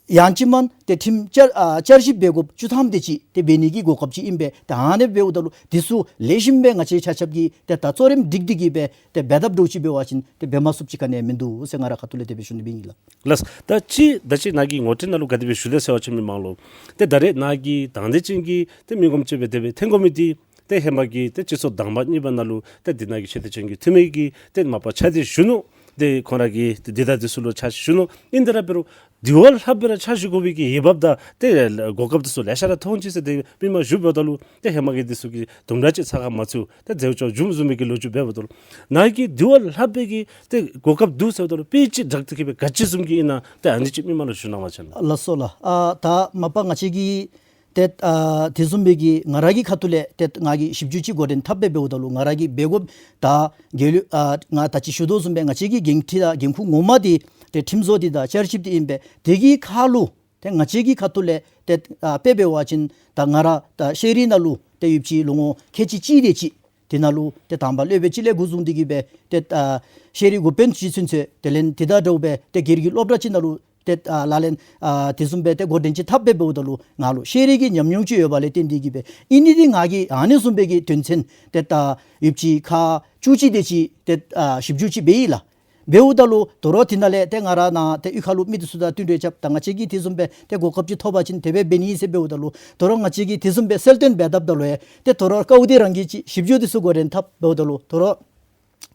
ཡང་ཅིན་མེན་ཏེ་ཁྲིམས་བསྐྱར་ཨ་བསྐྱར་ཞིབ་འབད་དགོཔ་བཅུ་ཐམ་དེ་ཅིག་ཏེ་འབད་ནི་གི་གོ་སྐབས་ཅིག་ཨིན་པས། ཏེ་ཨ་ནི་འབདཝ་ད་ལུ་དེ་ཚུ་ལེགས་ཤོམ་སྦེ་ང་བཅས་ཆ་ཁྱབ་ཀྱིས་ཏེ་ད་གཙོ་རིམ་སྒྲིག་སྟེ་གིས་སྦེ་ཏེ་འབད་དཔ་འདྲཝ་ཅིག་འབད་བ་ཅིན་ཏེ་འབད་མ་ཚུགསཔ་ཅིག་ག་ནི་ཡང་མིན་འདུག་ཟེར་ང་ར་ཁ་ཐུག་ལས་དེ་སྦེ་ཞུ་ནི་སྦེ་ཨིན་ལགས། ལགས། ད་ཅི་ད་ཅི་ནཱ་གིས་ངོ་སྤྲོད་ནང་ལུ་ག་དེ་སྦེ་ཞུ་ལེ་ཟེར་བ་ཅིན་མི་མང་ལུ་ཏེ་ད་རེས་ནཱ་གིས་དང་འདོད་ཅན་གྱི་ཏེ་མི་ངོམ་ཅིག་སྦེ་དེ་སྦེ་འཐོན་དགོ་མི་འདི་ཏེ་ཧེ་མ་གི་ཏེ་སྤྱི་ཚོགས་དང་པ་གཉིས་པ་ནང་ལུ་ཏེ་འདི་ནང་གི་ཤེས་ལྡན་ཅན་གྱི་འཐུས་མི་གིས་ཏེ་མ་པ་ཕྱག་དེ་ཞུ་ནུག། ཏེ་ཁོང་ར་གིས་ཏེ་འདི་དང་འདི་ཚུ་ལུ་ཕྱག་ཞུ་ནུག། ཨིན་དེ་ར་འབད་རུང་དེ་བ་ལྷག་སྦེ་ར་ཕྱག་ཞུ་དགོ་པའི་གི་འོས་འབབ་དང་ཏེ་གོ་སྐབས་འདི་ཚུ་ལེ་ཤ་ར་མཐོང་ཅི་ཟེར་ཏེ་མི་མང་ཞུཝ་ད་ལུ་ཏེ་ཧེ་མ་གི་འདི་ཚུ་གིས་དུམ་གྲ་ཅིག་ཚ་ཁ་མ་ཚུད་ཏེ་མཛད་བྱ་བྱུངམ་བཟུམ་མའི་གི་ལོ་རྒྱུས་འབདཝ་ད་ལུ་ནཱ་གིས་དེ་བ་ལྷག་པའི་གི་ཏེ་གོ་སྐབས་འདུག་ཟེརཝ་ད་ལུ་དཔེ་ཅིག་དྲག་སྟེ་གིས་སྦེ་ག་ཅི་བཟུམ་གྱི་ཨིན་ན་ཏེ་ཨ་ནི་ཅིག་མི་མང་ལུ་ཞུ་གནང་བ་ཅིན། ལགས་སོ་ལགས། ཨ་ད་མ་པ་ང་བཅས་ཀྱིས་ཏེ་ཨ་དེ་བཟུམ་སྦེ་གི་ང་ར་གི་ཁ་ཐུག་ལས་ཏེ་ང་གིས་ཞིབ་འཇུག་ཅིག་འགོ་འདྲེན་འཐབ་སྦེ་འབདཝ་ད་ལུ་ང་ར་གིས་འབད་དགོཔ་ད་རྒྱལ་ཡོངས་ཨ་ང་ད་ཅི་ཞུ་དོ་བཟུམ་སྦེ་ང་བཅས་ཀྱི་འགན་འཁྲི་དང་འགན་ཁུར་ངོ་མ་འདི་ཏེ་ཁྲིམས་བཟོ་འདི་དང་བསྐྱར་ཞིབ་འདི་ཨིན་པས། དེ་གི་ཁར་ལུ་ཏེ་ང་བཅས་ཀྱི་ཁ་ཐུག་ལས་ཏེ་ཨ་དཔེ་འབད་བ་ཅིན་ད་ང་ར་ད་ཤེས་རིག་ནང་ལུ་ཏེ་ཡོདཔ་ཅིག་ལོ་ངོ་ཁལ་གཅིག་གཅིག་དེ་ཅིག་དེ་ནང་ལུ་ཏེ་དང་པ་སློབ་དཔོན་ཅིག་ལས་འགོ་བཟུང་སྟེ་གིས་སྦེ་ཏེ་ཨ་ཤེས་རིག་འགོ་དཔོན་ཅིག་ཚུན་ཚོད་དེ་ལས་དེ་དང་འདྲཝ་སྦེ་ཏེ་སྒེར་གྱི་སློབ་གྲྭ་ཅིག་ནང་ལུ་ཏེ་ཨ་ལག་ལེན་ཨ་དེ་བཟུམ་སྦེ་ཏེ་འགོ་འདྲེན་ཅིག་འཐབ་སྦེ་འབདཝ་ད་ལུ་ང་ལུ་ཤེས་རིག་གི་ཉམས་མྱོང་ཅིག་ཡོད་པ་ལས་བརྟེན་ཏེ་གིས་སྦེ་ཨིན་ནི་འདི་ང་གིས་ཨ་ནི་བཟུམ་སྦེ་གི་དོན་ཚན་ཏེ་ད་ཡོདཔ་ཅིག་ཁག་བཅུ་གཅིག་དེ་ཅིག་ཏེ་ཨ་ཞིབ་འཇུག་ཅིག་འབད་ཡི་ལགས། འབདཝ་ད་ལུ་དོ་རུང་དེ་ནང་ལས་ཏེ་ང་ར་ནཱ་ཏེ་གཡུས་ཁ་ལུ་མི་འདི་ཚུ་དང་བསྟུན་གྲོས་རྐྱབ་ད་ང་བཅས་ཀྱིས་དེ་བཟུམ་སྦེ་ཏེ་གོ་སྐབས་ཅིག་ཐོབ་པ་ཅིན་དེ་སྦེ་འབད་ནི་ཟེར་འབདཝ་ད་ལུ་དོ་རུང་ང་བཅས་ཀྱིས་དེ་བཟུམ་སྦེ་གསལ་སྟོན་འབད་འཐབ་ད་ལུ་ཡང་ཏེ་དོ་རུང་དཀའཝ་འདི་རང་གིས་ཅིག་ཞིབ་འཇུག་འདི་ཚུ་འགོ་འདྲེན་འཐབ་འབདཝ་ད་ལུ་དོ་རུང་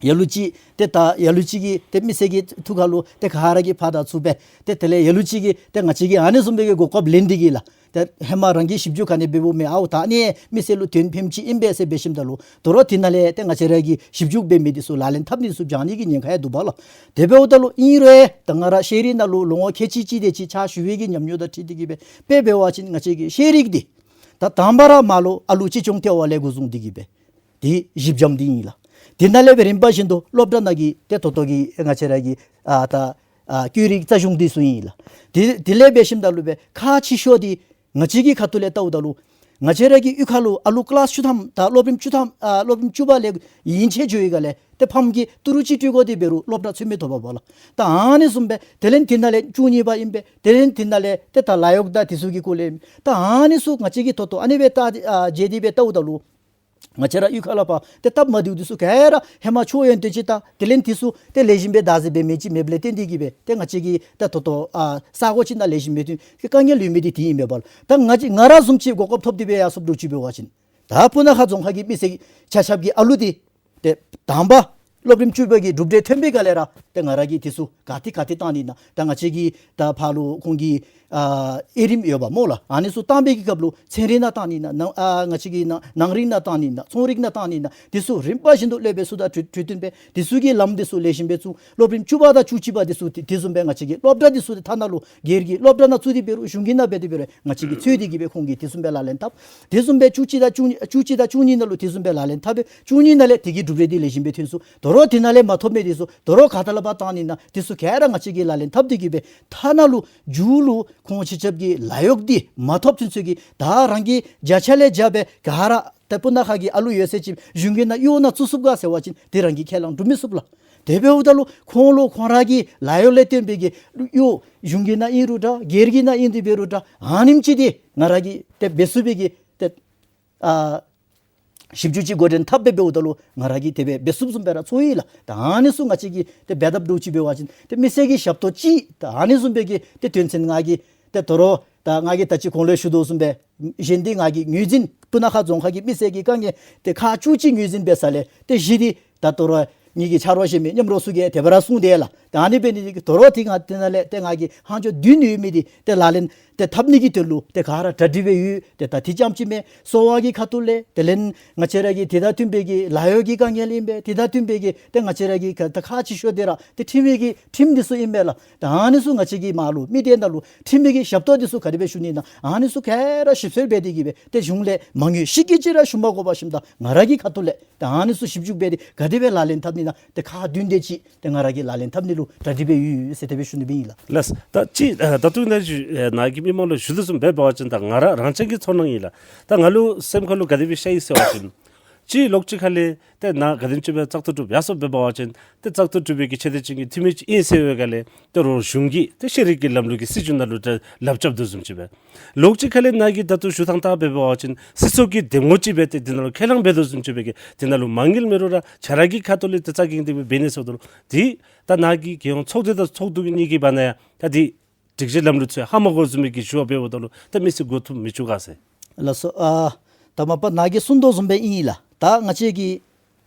ལ་ལུ་ཅིག་ཏེ་ད་ལ་ལུ་ཅིག་གིས་ཏེ་མི་སེར་གྱི་ཐུགས་ཁར་ལུ་ཏེ་ག་ར་གིས་ཕར་དང་ཚུར་སྦེ་ཏེ་དེ་ལས་ལ་ལུ་ཅིག་གིས་ཏེ་ང་བཅས་ཀྱིས་ཨ་ནི་བཟུམ་སྦེ་གི་གོ་སྐབས་ལེན་ཏེ་གིས་ལགས། ཏེ་ཧེ་མ་རང་གིས་ཞིབ་འཇུག་ག་ནི་འབདཝ་མེད། ཨའོ་ད་ཨ་ནི་མི་སེར་ལུ་དོན་ཕནམ་ཅིག་ཨིན་པས་ཟེར་འབད་ཞིནམ་ད་ལུ་དོ་རུང་དེ་ནང་ལས་ཏེ་ང་བཅས་ར་གིས་ཞིབ་འཇུག་འབད་མི་འདི་ཚུ་ལག་ལེན་འཐབ་ནི་ཚུ་སྦྱང་ནི་གི་ཉེན་ཁ་ཡང་འདུག་པ་ལགས། དེ་འབདཝ་ད་ལུ་ཨིན་རུང་ད་ང་ར་ཤེས་རིག་ནང་ལུ་ལོ་ངོ་ཁལ་གཅིག་གཅིག་དེ་ཅིག་ཕྱག་ཞུ་བའི་གི་ཉམས་མྱོང་དང་འཁྲིལ་ཏེ་གིས་སྦེ་དཔེ་འབད་བ་ཅིན་ང་བཅས་ཀྱི་ཤེས་རིག་འདི་ད་དང་པ་ར་མར་ལུ་ཨ་ལུ་གཅེས་སྐྱོང་ལྟེ་བ་ལས་འགོ་བཟུང་སྟེ་གིས་སྦེ་དེ་གཞི་འགྱམ་འདི་ཨིན་ལགས། དེ་ནང་ལས་སྦེ་རིམ་པ་བཞིན་དུ་སློབ་གྲྭ་ནང་གི་ཏེ་ད་ལྟོ་གི་ང་བཅས་ར་གི་ཨ་ད་ཨ་བཀོད་རིས་རྩ་གཞུང་འདི་ཚུ་ཨིན་ལགས། དེ་དེ་ལས་འབད་ཞིནམ་ད་ལུ་སྦེ་ཁག་ཆེ་ཤོས་འདི་ང་བཅས་ཀྱི་ཁ་ཐུག་ལས་བལྟཝ་ད་ལུ་ང་བཅས་ར་གི་གཡུས་ཁ་ལུ་ཨ་ལུ་ཀི་ལཱསི་བཅུ་ཐམ་དང་སློབ་རིམ་བཅུ་ཐམ་ཨ་སློབ་རིམ་བཅུ་པ་ལས་ཡན་ཆད་འགྱོ་བའི་སྒང་ལས་ཏེ་ཕམ་གྱིས་ཏི་རུ་ཅིག་སྤྲོད་དགོ་དེ་འབད་རུང་སློབ་གྲྭ་ཚུད་མི་ཐོབ་པས་ལགས། ད་ཨ་ནི་བཟུམ་སྦེ་དེ་ལས་དེ་ནང་ལས་བཅུ་གཉིས་པ་ཨིན་པས། དེ་ལས་དེ་ནང་ལས་ཏེ་ད་ལཱ་གཡོག་དང་དེ་ཚུ་གི་སྐོར་ལས་ཨིན། ད་ཨ་ནི་ཚུ་ང་བཅས་ཀྱིས་ད་ལྟོ་ཨ་ནི་སྦེ་ད་ཨ་མཇལ་ཏེ་སྦེ་བལྟཝ་ད་ལུ་ང་བཅས་ར་གཡུས་ཁ་ལས་ཕར་ཏེ་སྟབས་མ་བདེཝ་འདི་ཚུ་ག་ར་ཧེ་མ་ཆོས་ཡོན་ཏན་ཅིག་དང་དེ་ལས་འདི་ཚུ་ཏེ་ལེགས་ཤོམ་སྦེ་བདག་འཛིན་འབད་མི་ཅིག་མེདཔ་ལས་བརྟེན་ཏེ་གིས་སྦེ་ཏེ་ང་བཅས་ཀྱིས་ད་ད་ལྟོ་ཨ་ས་གོ་ཅིག་ནང་ལེགས་ཤོམ་མེད་དུས་ཀྱི་དཀའ་ངལ་ཡོད་མི་འདི་དེ་ཨིན་མས་པ་ལགས། ད་ང་བཅས་ང་ར་བཟུམ་ཅིག་གོ་སྐབས་ཐོབ་སྟེ་སྦེ་ཡར་སོངམ་འདྲཝ་ཅིག་འབད་བ་ཅིན་ད་སྤུ་ན་ཁ་རྫོང་ཁག་གི་མི་སེར་ཆ་ཁྱབ་ཀྱི་ཨ་ལུ་འདི་ཏེ་དང་པ་སློབ་རིམ་བཅུ་པ་གི་གྲུབ་འབྲས་ཐོན་པའི་སྒང་ལས་ར་ཏེ་ང་ར་གིས་དེ་ཚུ་ག་ཏེ་ག་ཏེ་བཏང་ནི་ཨིན་ན། ད་ང་བཅས་ཀྱི་ད་ཕར་ལུ་ཁོང་གི་ཨ་དབྱེ་རིམ་ཡོདཔ་སྨོ་ལགས། ཨ་ནི་ཚུ་བཏང་པའི་གི་སྐབས་ལུ་ཚན་རིག་ནང་བཏང་ནི་ཨིན་ན། ནང་ཨ་ང་བཅས་ཀྱི་ནང་ནང་རིག་ནང་བཏང་ནི་ཨིན་ན། ཚོང་རིག་ནང་བཏང་ནི་ཨིན་ན། དེ་ཚུ་རིམ་པ་བཞིན་དུ་སློབ་དཔོན་ཚུ་དང་གྲོས་གྲོས་བསྟུན་འབད་དེ་ཚུ་གི་ལམ་དེ་ཚུ་ལེགས་ཤོམ་སྦེ་བཙུགས། སློབ་རིམ་བཅུ་པ་དང་བཅུ་གཅིག་པ་དེ་ཚུ་དེ་དེ་བཟུམ་སྦེ་ང་བཅས་ཀྱི་སློབ་གྲྭ་དེ་ཚུ་དེ་ཐ་ན་ལུ་སྒེར་གྱི་སློབ་གྲྭ་ནང་བཙུགས་ཏེ་འབད་རུང་གཞུང་གི་ནང་འབད་དེ་འབད་རུང་ང་བཅས་ཀྱིས་འཚོལ་ཏེ་གིས་སྦེ་ཁོང་གིས་དེ་བཟུམ་སྦེ་ལག་ལེན་འཐབ། དེ་བཟུམ་སྦེ་བཅུ་གཅིག་དང་བཅུ་གཉིས་བཅུ་གཅིག་དང་བཅུ་གཉིས་ནང་ལུ་དེ་བཟུམ་སྦེ་ལག་ལེན་འཐབ་སྦེ་བཅུ་གཉིས་ནང་ལས་དེ་གི་གྲུབ་འབྲས་དེ་ལེགས་ཤོམ་སྦེ་ཐོན་སོང་། དོ་རུང་དེ་ནང་ལས་མ་ཐོབ་མི་དེ་ཚུ་དོ་རུང་ག་ཏེ་ལས་ཕར་བཏང་ནི་ཨིན་ན། དེ་ཚུ་ག་ར་ང་བཅས་ཀྱིས་ལག་ལེན་འཐབ་སྟེ་གིས་སྦེ་ཐ་ན་ལུ་མཇུག་ལུ་ཁོང་ཆ་ཁྱབ་ཀྱི་ལཱ་གཡོག་འདི་མ་ཐོབ་ཚུན་ཚོད་ཀྱི་ད་རང་གི་བརྒྱ་ཆ་ལས་བརྒྱ་སྦེ་ག་ར་ད་སྤུ་ན་ཁ་གི་ཨ་ལུ་ཡོད་ཚད་ཅིག་གཞུང་གི་ནང་གཡོག་ནང་བཙུགས་ཚུགས་ག་ཟེར་བ་ཅིན་དེ་རང་གིས་ཁས་བླངས་སྒྲུབ་མི་ཚུགས་ལགས། དེ་འབདཝ་ད་ལུ་ཁོང་ལུ་ཁོང་ར་གི་ལཱ་གཡོག་ལས་བརྟེན་པའི་གི་གཡོག་གཞུང་གི་ནང་ཨིན་རུང་འདྲ་སྒེར་གྱི་ནང་ཨིན་ཏེ་འབད་རུང་འདྲ་ཨ་ནེམ་ཅིག་འདི་ང་ར་གིས་ཏེ་འབད་ཚུགས་པའི་གི་ཏེ་ཨ་ཞིབ་འཇུག་ཅིག་འགོ་འདྲེན་འཐབ་སྦེ་འབདཝ་ད་ལུ་ང་ར་གིས་དེ་སྦེ་འབད་ཚུགསཔ་བཟུམ་སྦེ་ར་ཚོར་ཡི་ལགས། ད་ཨ་ནི་ཚུ་ང་བཅས་ཀྱིས་ཏེ་འབད་འཐབ་འདྲཝ་ཅིག་འབད་བ་ཅིན་ཏེ་མི་སེར་གྱི་ཞབས་ཏོག་ཅིག་ད་ཨ་ནི་བཟུམ་སྦེ་གི་ཏེ་དོན་ཚན་ང་གིས་ཏེ་དོ་རུང་ད་ང་གིས་ད་ཅི་གོང་ལུ་ཞུ་དོ་བཟུམ་སྦེ་གཞན་འདི་ང་གིས་ངོས་འཛིན་སྤུ་ན་ཁ་རྫོང་ཁག་གི་མི་སེར་གྱི་དཀའ་ངལ་ཏེ་ཁག་བཅུ་གཅིག་ངོས་འཛིན་འབད་ས་ལས་ཏེ་བཞི་འདི་ད་དོ་རུང་ ངེ་གི་ཆ་རོགས་ཞན་མི་མཉམ་རོགས་ཚུ་གིས་དེ་སྦེ་ར་གསུངས་དེས་ལགས། ད་ཨ་ནི་འབད་ནི་དེ་གིས་དོ་རུང་ཏེ་ང་དེ་ནང་ལས་ཏེ་ང་གིས་ལྷག་ཆད་བདུན་ཡོད་མི་འདི་ཏེ་ལག་ལེན་ཏེ་འཐབ་ནི་གི་དོན་ལུ་ཏེ་ག་ར་གྲ་སྒྲིག་སྦེ་ཡོད། ཏེ་ད་དེ་རྐྱངམ་ཅིག་མེན། གསོ་བ་གི་ཁ་ཐུག་ལས་དེ་ལས་ང་བཅས་ར་གི་དེ་དང་བསྟུན་པའི་གི་ལཱ་གཡོག་གི་དཀའ་ངལ་ཨིན་པས། དེ་དང་བསྟུན་པའི་གི་ཏེ་ང་བཅས་ར་གི་ཁ་ད་ཁག་ཆེ་ཤོས་འདི་ར་ཏེ་ཁྲིམས་ཀྱི་ཁྲིམས་འདི་ཚུ་ཨིན་པས་ལགས། ད་ཨ་ནི་ཚུ་ང་བཅས་ཀྱིས་མར་ལུ་མི་སྡེ་ནང་ལུ་ཁྲིམས་ཀྱི་ཞབས་ཏོག་འདི་ཚུ་ག་དེ་སྦེ་ཞུ་ནི་ཨིན་ན་ཨ་ནི་ཚུ་ག་ར་ཞིབ་འཚོལ་འབད་དེ་གིས་སྦེ་ཏེ་གཞུང་ལས་མ་དངུལ་ཤིག་གི་ཅིག་ར་ཞུ་མ་དགོ་པར་ཞིནམ་ད་ང་ར་གི་ཁ་ཐུག་ལས་ད་ཨ་ནི་ཚུ་ཞིབ་འཇུག་འབད་དེ་ག་དེ་སྦེ་ལག་ལེན་འཐབ་ནི་ཨིན་ན་ཏེ་ཁག་བདུན་དེ་ཅིག་ཏེ་ང་ར་གིས་ལག་ལེན་འཐབ་ནི་ལུ་གྲ་སྒྲིག་སྦེ་ཡོད་ཟེར་དེ་སྦེ་ཞུ་ནི་སྦེ་ཨིན་ལགས། ལགས། ད་ཅི་ཨ་ད་ལྟོ་ནཱ་ཞུ་ཨ་ནཱ་གིས་མི་མང་ལུ་ཞུ་དོ་བཟུམ་སྦེ་འབད་བ་ཅིན་ད་ང་ར་རང་ཅག་གི་ཚོར་སྣང་ཨིན་ལགས། ད་ང་ལུ་སེམས་ཁ་ལུ་ག་དེ་སྦེ་ཤར་ཡི་ཟེར་བ་ཅིན་ཅིག་ལོགས་ཅིག་ཁ་ལས་ཏེ་ནཱ་ག་དེམ་ཅིག་སྦེ་བཙག་འཐུ་གྲུབ་ཡར་སོང་འབད་བ་ཅིན་ཏེ་བཙག་འཐུ་གྲུབ་པའི་གི་ཆེ་བསྟོད་ཅན་གྱི་འཐུས་མི་ཅིག་ཨིན་ཟེར་བའི་སྒང་ལས་ཏེ་རོགས་གཞུང་གིས་ཏེ་ཤེས་རིག་གི་ལམ་ལུགས་ཀྱི་སྲིད་བྱུས་ནང་ལུ་ཏེ་ལགཔ་རྐྱབ་དོ་བཟུམ་ཅིག་སྦེ། ལོགས་ཅིག་ཁ་ལས་ནཱ་གིས་ད་ལྟོ་ཞུ་ཐངས་ལྟར་འབད་བ་ཅིན་སྲིད་ཚོགས་ཀྱི་འདེམས་ངོ་ཅིག་སྦེ་ཏེ་དེ་ནང་ལུ་ཁས་བླངས་འབད་དོ་བཟུམ་ཅིག་སྦེ་གི་དེ་ནང་ལུ་མ་དངུལ་མེད་རུང་ར་ཁྱོད་ར་གི་ཁ་ཐུག་ལས་ཏེ་རྩ་འགེངས་ཏེ་སྦེ་འབད་ནི་ཟེརཝ་ད་ལུ་ཏེ་ད་ནཱ་གིས་རྒྱལ་ཡོངས་ཚོགས་སྡེ་དང་ཚོགས་འདུ་གཉིས་ཀྱི་བར་ན་ཡང་ད་ཏེ་སྒྲིག་གཞི་ལམ་ལུགས་ཚུ་ཧ་མ་གོཝ་བཟུམ་མའི་གི་ཞུ་བ་འབདཝ་ད་ལུ་ད་མི་སེར་མགུ་འཐོམ་མི་བཅུག་ག་ཟེར། ལགས་སོ། ཨ་ད་མ་པ་ནཱ་གིས་གསུངས་དོ་བཟུམ་སྦེ་ཨིན་ལགས། ད་ང་བཅས་ཀྱི་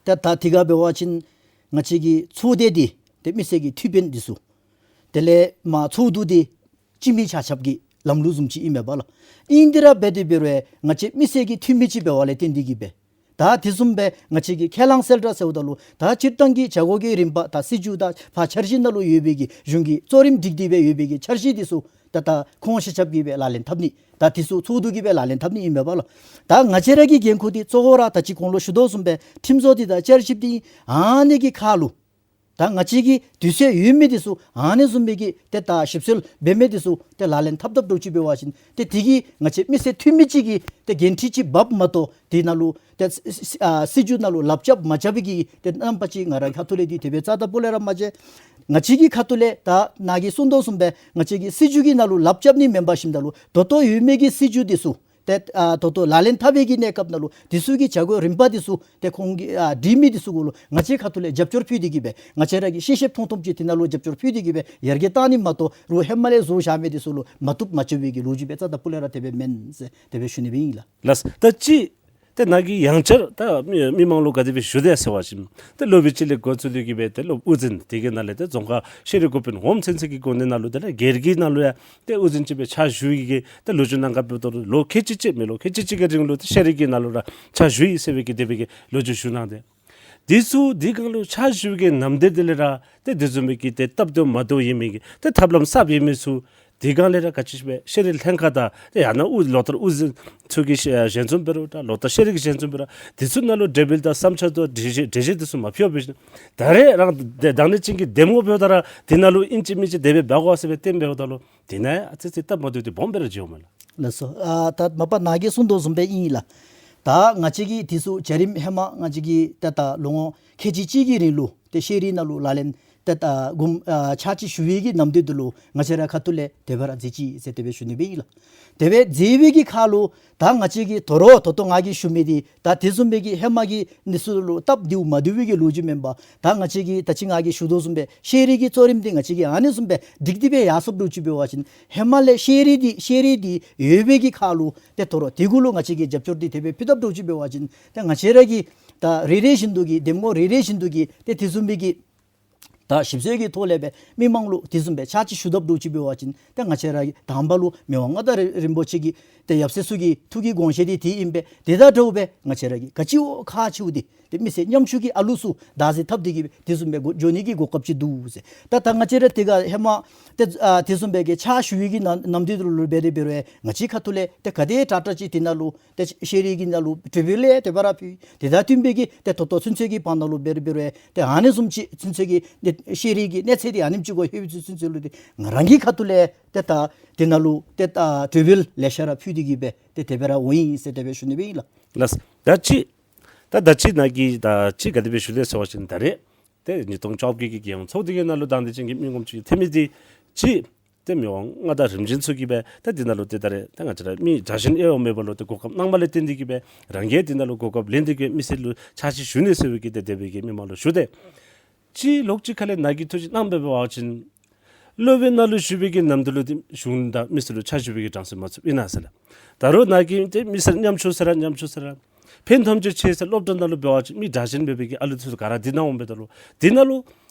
ད་ད་དེ་ག་འབད་བ་ཅིན་ང་བཅས་ཀྱི་ཚོགས་སྡེ་འདི་ཏེ་མི་སེར་གྱི་ཐུགས་ཕན་འདི་ཚུ་དེ་ལས་མར་ཚོགས་འདུ་འདི་སྤྱི་མི་ཆ་ཁྱབ་ཀྱི་ལམ་ལུགས་བཟུམ་ཅིག་ཨིན་མས་པ་ལགས། ཨིན་ཏེ་ར་འབད་དེ་འབད་རུང་ང་བཅས་མི་སེར་གྱི་འཐུས་མི་ཅིག་འབད་བ་ལས་བརྟེན་ཏེ་གིས་སྦེ་ད་དེ་བཟུམ་སྦེ་ང་བཅས་ཀྱིས་ཁས་བླངས་གསལ་བསྒྲགས་ཟེརཝ་ད་ལུ་ད་སྤྱིར་བཏང་གི་བྱ་སྒོ་གི་རིམ་པ་ད་སྲིད་བྱུས་དང་ཕར་འཆར་གཞི་ནང་ལུ་ཡོད་པའི་གི་གཞུང་གི་གཙོ་རིམ་སྒྲིག་སྟེ་སྦེ་ཡོད་པའི་གི་འཆར་གཞི་འདི་ཚུ་ད་ད་ཁོང་ཆ་ཁྱབ་ཀྱིས་སྦེ་ལག་ལེན་འཐབ་ནི་ད་དེ་ཚུ་ཚོགས་འདུ་གིས་སྦེ་ལག་ལེན་འཐབ་ནི་ཨིན་མས་པ་ལགས། ད་ང་བཅས་ར་གི་འགན་ཁུར་འདི་གཙོ་བོ་ར་ད་ཅི་གོང་ལུ་ཞུ་དོ་བཟུམ་སྦེ་ཁྲིམས་བཟོ་འདི་དང་བསྐྱར་ཞིབ་འདི་ཨ་ནི་གི་ཁར་ལུ་ད་ང་བཅས་ཀྱི་དུས་ཚོད་ཡོད་མི་འདི་ཚུ་ཨ་ནི་བཟུམ་མའི་གི་ཏེ་ད་ཞིབ་འཚོལ་འབད་མི་འདི་ཚུ་ཏེ་ལག་ལེན་འཐབ་འཐབ་འདྲཝ་ཅིག་འབད་བ་ཅིན་ཏེ་དེ་གིས་ང་བཅས་མི་སེར་འཐུས་མི་ཅིག་གི་ཏེ་འགན་འཁྲི་ཅིག་འབགཔ་མ་གཏོགས་དེ་ནང་ལུ་ཏེ་སྲིད་སྲིད་ཨ་སྲིད་བྱུས་ནང་ལུ་ལགཔ་རྐྱབ་མ་རྐྱབ་པའི་གི་ཏེ་རྣམ་པ་ཅིག་ང་ར་ཁ་ཐུག་ལས་འདི་དེ་སྦེ་རྩ་དང་སྤུ་ལས་ར་མ་མཇལ། ང་བཅས་ཀྱི་ཁ་ཐུག་ལས་ད་ནཱ་གིས་གསུངས་དོ་བཟུམ་སྦེ་ང་བཅས་ཀྱི་སྲིད་བྱུས་ཀྱི་ནང་ལུ་ལགཔ་རྐྱབ་ནི་མེན་པར་ཞིནམ་ད་ལུ་ད་ལྟོ་ཡོད་མི་གི་སྲིད་བྱུས་འདི་ཚུ་ཏེ་ཨ་ད་ལྟོ་ལག་ལེན་འཐབ་པའི་གི་གནས་སྐབས་ནང་ལུ་དེ་ཚུ་གི་བྱ་སྒོ་རིམ་པ་འདི་ཚུ་ཏེ་ཁོང་གི་ཨ་སྒྲིག་མི་འདི་ཚུ་གུ་ལུ་ང་བཅས་ཁ་ཐུག་ལས་རྒྱབ་སྐྱོར་ཕུལ་ཏེ་གིས་སྦེ་ང་བཅས་ར་གིས་ཤེས་ཤེསཔ་མཐོང་མཐོངམ་ཅིག་དེ་ནང་ལུ་རྒྱབ་སྐྱོར་ཕུལ་ཏེ་གིས་སྦེ་ཡར་རྒྱས་བཏང་ནི་མ་གཏོགས་རོགས་ཧེ་མ་ལས་བཟོ་བཞག་མི་འདི་ཚུ་ལུ་མ་བཏུབ་མ་ཆོག་པའི་གི་ལོ་རྒྱུས་སྦེ་རྩ་དང་སྤུ་ལས་ར་དེ་སྦེ་མེན་ཟེར་དེ་སྦེ་ཞུ་ནི་སྦེ་ཨིན་ལགས། ལགས། ད་ཅི་ཏེ་ནཱ་གིས་ཡང་བསྐྱར་ད་མི་མི་མང་ལུ་ག་དེ་སྦེ་ཞུ་དེས་ཟེར་བ་ཅིན་ཏེ་སློབ་དཔོན་ཅིག་ལས་འགོ་བཙུགས་ཏེ་གིས་སྦེ་ཏེ་སློབ་དབུ་འཛིན་དེ་གི་ནང་ལས་ཏེ་རྫོང་ཁག་ཤེས་རིག་འགོ་དཔོན་འོགམ་ཚུན་ཚོད་ཀྱི་གོ་གནས་ནང་ལུ་དེ་ལས་སྒེར་གྱི་ནང་ལུ་ཡང་ཏེ་དབུ་འཛིན་ཅིག་སྦེ་ཕྱག་ཞུ་ཡི་གི་ཏེ་ལོ་རྒྱུས་ནང་ག་འབདཝ་ད་ལུ་ལོ་ཁལ་གཅིག་ཅིག་མེན་ལོ་ཁལ་གཅིག་ཅིག་གི་རིང་ལུ་ཏེ་ཤེས་རིག་གི་ནང་ལུ་ར་ཕྱག་ཞུ་ཡི་ཟེར་བའི་གི་དེ་སྦེ་གི་ལོ་རྒྱུས་ཞུ་གནང་སྟེ། དེ་ཚུ་དེ་སྒང་ལུ་ཕྱག་ཞུ་བའི་གི་ནམ་དུས་དེ་ལས་ར་ཏེ་དེ་བཟུམ་མའི་གི་ཏེ་སྟབས་བདེཝ་མ་བདེཝ་ཡོད་མི་གི་ཏེ་ཐབས་ལམ་གསརཔ་ཡོད་མི་ཚུ་དེ་སྒང་ལས་ར་ག་ཅི་སྦེ་ཤེས་རིག་ལྷན་ཁག་དང་ཏེ་ཡང་ན་དབུ་ལོ་ལྟར་དབུ་འཛིན་ཚུ་གིས་ཞལ་འཛོམས་འབད་རུང་ད་ལོ་ལྟར་ཤེས་རིག་གི་ཞལ་འཛོམས་འབད་རུང་དེ་ཚུ་ནང་ལུ་གྲོས་འབུལ་དང་བསམ་འཆར་དང་འགྲེལ་བཤད་འགྲེལ་བཤད་དེ་ཚུ་མ་ཕུལ་བར་སྦེ་ད་རེས་རང་དེ་དང་འདོད་ཅན་གྱི་འདེམས་ངོ་འབདཝ་ད་ར་དེ་ནང་ལུ་ཨིན་ཅི་མིན་ཅི་དེ་སྦེ་འབད་དགོ་ཟེར་སྦེ་བཏོན་འབདཝ་ད་ལུ་དེ་ནང་ཨ་ཙི་ཙི་སྟབས་མ་བདེཝ་དེ་སྦོམ་སྦེ་ར་བྱུངམ་མས་ལགས། ལགས་སོ། ཨ་ད་མ་པ་ནཱ་གིས་གསུངས་དོ་བཟུམ་སྦེ་ཨིན་ལགས། ད་ང་བཅས་ཀྱིས་དེ་ཚུ་བྱ་རིམ་ཧེ་མ་ང་བཅས་ཀྱིས་ད་ད་ལོ་ངོ་ཁལ་གཅིག་གཅིག་གི་རིང་ལུ་ཏེ་ཤེས་རིག་ནང་ལུ་ལག་ལེན་ཏེ་ད་འགོ་ཨ་ཕྱག་ཕྱིད་ཞུ་བའི་གི་ནམ་དུས་དེ་ལུ་ང་བཅས་ར་ཁ་ཐུག་ལས་དེ་སྦེ་ར་མཛད་ཅི་ཟེར་དེ་སྦེ་ཞུ་ནི་སྦེ་ཨིན་ལགས། དེ་སྦེ་མཛད་པའི་གི་ཁར་ལུ་ད་ང་བཅས་ཀྱིས་དོ་རུང་ད་ལྟོ་ང་གིས་ཞུ་མི་འདི་ད་དེ་བཟུམ་མའི་གི་ཧེ་མ་གི་འདི་ཚུ་ལུ་སྟབས་བདེཝ་མ་བདེ་བའི་གི་ལོ་རྒྱུས་མེན་པར་ད་ང་བཅས་ཀྱིས་ད་ཅི་ང་གིས་ཞུ་དོ་བཟུམ་སྦེ་ཤེས་རིག་གི་གཙོ་རིམ་འདི་ང་བཅས་ཀྱིས་ཨ་ནི་བཟུམ་སྦེ་སྒྲིག་སྟེ་སྦེ་ཡར་སོངམ་འདྲཝ་ཅིག་འབད་བ་ཅིན་ཧེ་མ་ལས་ཤེས་རིག་འདི་ཤེས་རིག་འདི་ཡོད་པའི་གི་ཁར་ལུ་ཏེ་དོ་རུང་དེ་གུ་ལུ་ང་བཅས་ཀྱིས་རྒྱབ་སྐྱོར་འདི་དེ་སྦེ་ཕུལ་དཔ་འདྲཝ་ཅིག་འབད་བ་ཅིན་ཏེ་ང་བཅས་ར་གིས་ད་རེ་རེ་བཞིན་དུ་གིས་འདེམས་ངོ་རེ་རེ་བཞིན་དུ་གིས་ཏེ་དེ་བཟུམ་མའི་གི་ད་ཞིབ་འཚོལ་གྱི་ཐོག་ལས་སྦེ་མི་མང་ལུ་དེ་བཟུམ་སྦེ་ཕྱག་ཕྱིད་ཞུ་དཔ་འདྲཝ་ཅིག་འབད་བ་ཅིན་ཏེ་ང་བཅས་ར་གིས་དང་པ་ལུ་མི་དབང་མངའ་བདག་རིན་པོ་ཆེ་གི་ཏེ་ཡབ་སྲས་ཚུ་གི་ཐུགས་ཀྱི་དགོངས་བཞེད་འདི་དེ་ཨིན་པས། དེ་དང་འདྲཝ་སྦེ་ང་བཅས་ར་གི་ག་ཅི་བ་ཁག་ཆེཝ་འདི་ཏེ་མི་སེར་ཉམ་ཆུང་གི་ཨ་ལུ་ཚུ་བདག་འཛིན་འཐབ་སྟེ་གིས་སྦེ་དེ་བཟུམ་སྦེ་འགོ་འགྱོ་ནི་གི་གོ་སྐབས་ཅིག་འདུག་ཟེར། ད་ད་ང་བཅས་ར་དེ་ག་ཧེ་མ་ཏེ་ཨ་དེ་བཟུམ་སྦེ་གི་ཕྱག་ཞུ་བའི་གི་ནམ་ནམ་དུས་དེ་ལུ་འབད་དེ་འབད་རུང་ང་བཅས་ཁ་ཐུག་ལས་ཏེ་ག་དེ་དྲག་དྲག་ཅིག་དེ་ནང་ལུ་ཏེ་ཤེས་རིག་གི་ནང་ལུ་གྲོས་འབུལ་ལས་དེ་སྦེ་ར་ཕུལ། དེ་དང་བསྟུན་པའི་གི་ཏེ་ད་ལྟོ་ཚུན་ཚོད་ཀྱི་བར་ན་ལུ་འབད་རུང་འབད་རུང་ཏེ་ཨ་ནི་བཟུམ་ཅིག་ཚུན་ཚོད་ཀྱི་ཏེ་ཤེས་རིག་གི་གནས་ཚད་འདི་ཨ་ནེམ་ཅིག་གུ་ལྷོད་པའི་ཚུན་ཚོད་ལུ་ཏེ་ང་རང་གི་ཁ་ཐུག་ལས་ཏེ་ད་དེ་ནང་ལུ་ཏེ་ད་གྲོས་འབུལ་ལེ་ཤ་ར་ཕུལ་ཏེ་གིས་སྦེ་ཏེ་དེ་སྦེ་ར་འོང་ཡི་ཟེར་དེ་སྦེ་ཞུ་ནི་སྦེ་ཨིན་ལགས། ལགས། ད་ཅི་ད་ད་ཅི་ནཱ་གིས་ད་ཅི་ག་དེ་སྦེ་ཞུ་དེས་ཟེར་བ་ཅིན་ད་རེས་ཏེ་ཉིས་སྟོང་བཅོ་བརྒྱད་ཀྱི་རྒྱལ་ཡོངས་ཚོགས་སྡེ་གི་ནང་ལུ་དང་འདོད་ཅན་གྱི་མི་ངོམ་ཅིག་ཐོན་མི་འདི་ཅིག་ཏེ་མི་དབང་མངའ་བདག་རིམ་བྱོན་ཚུ་གིས་སྦེ་ཏེ་འདི་ནང་ལུ་ཏེ་ད་རེས་ཏེ་ང་བཅས་ར་མི་དྲག་ཞན་ཨེ་འོང་མེད་པ་ལུ་ཏེ་གོ་སྐབས་གནང་མི་ལས་བརྟེན་ཏེ་གིས་སྦེ་རང་གིས་འདི་ནང་ལུ་གོ་སྐབས་ལེན་ཏེ་གིས་མི་སེར་ལུ་ཕྱག་ཕྱིད་ཞུ་ནི་ཟེར་བའི་གི་ཏེ་དེ་སྦེ་གི་མི་མང་ལུ་ཞུ་དེས། ཅིག་ལོགས་ཅིག་ཁ་ལས་ནཱ་གིས་ཐུགས་བཞེད་གནང་འབད་བ་ཅིན་སློབ་དཔོན་ནང་ལུ་བཞུགས་པའི་གི་ནམ་དུས་ལུ་ཏེ་གཞུང་དང་མི་སེར་ལུ་ཕྱག་ཞུ་བའི་གི་གྲངས་སུ་མ་ཚུདཔ་ཨིན་ན་ཟེར་ལགས། ད་རུང་ནཱ་གིས་ཏེ་མི་སེར་ཉམ་ཆུང་ཟེར་ར་ཉམ་ཆུང་ཟེར་ར་ ཕན་ཐོགས་ཅིག་ཆེ་ཟེར་སློབ་གྲྭ་ནང་ལུ་འབད་བ་ཅིན་མི་དྲག་ཞན་འབད་བའི་གི་ཨ་ལུ་ཚུ་ག་ར་འདི་ནང་འོང་འབདཝ་ད་ལུ་འདི་ནང་ལུ་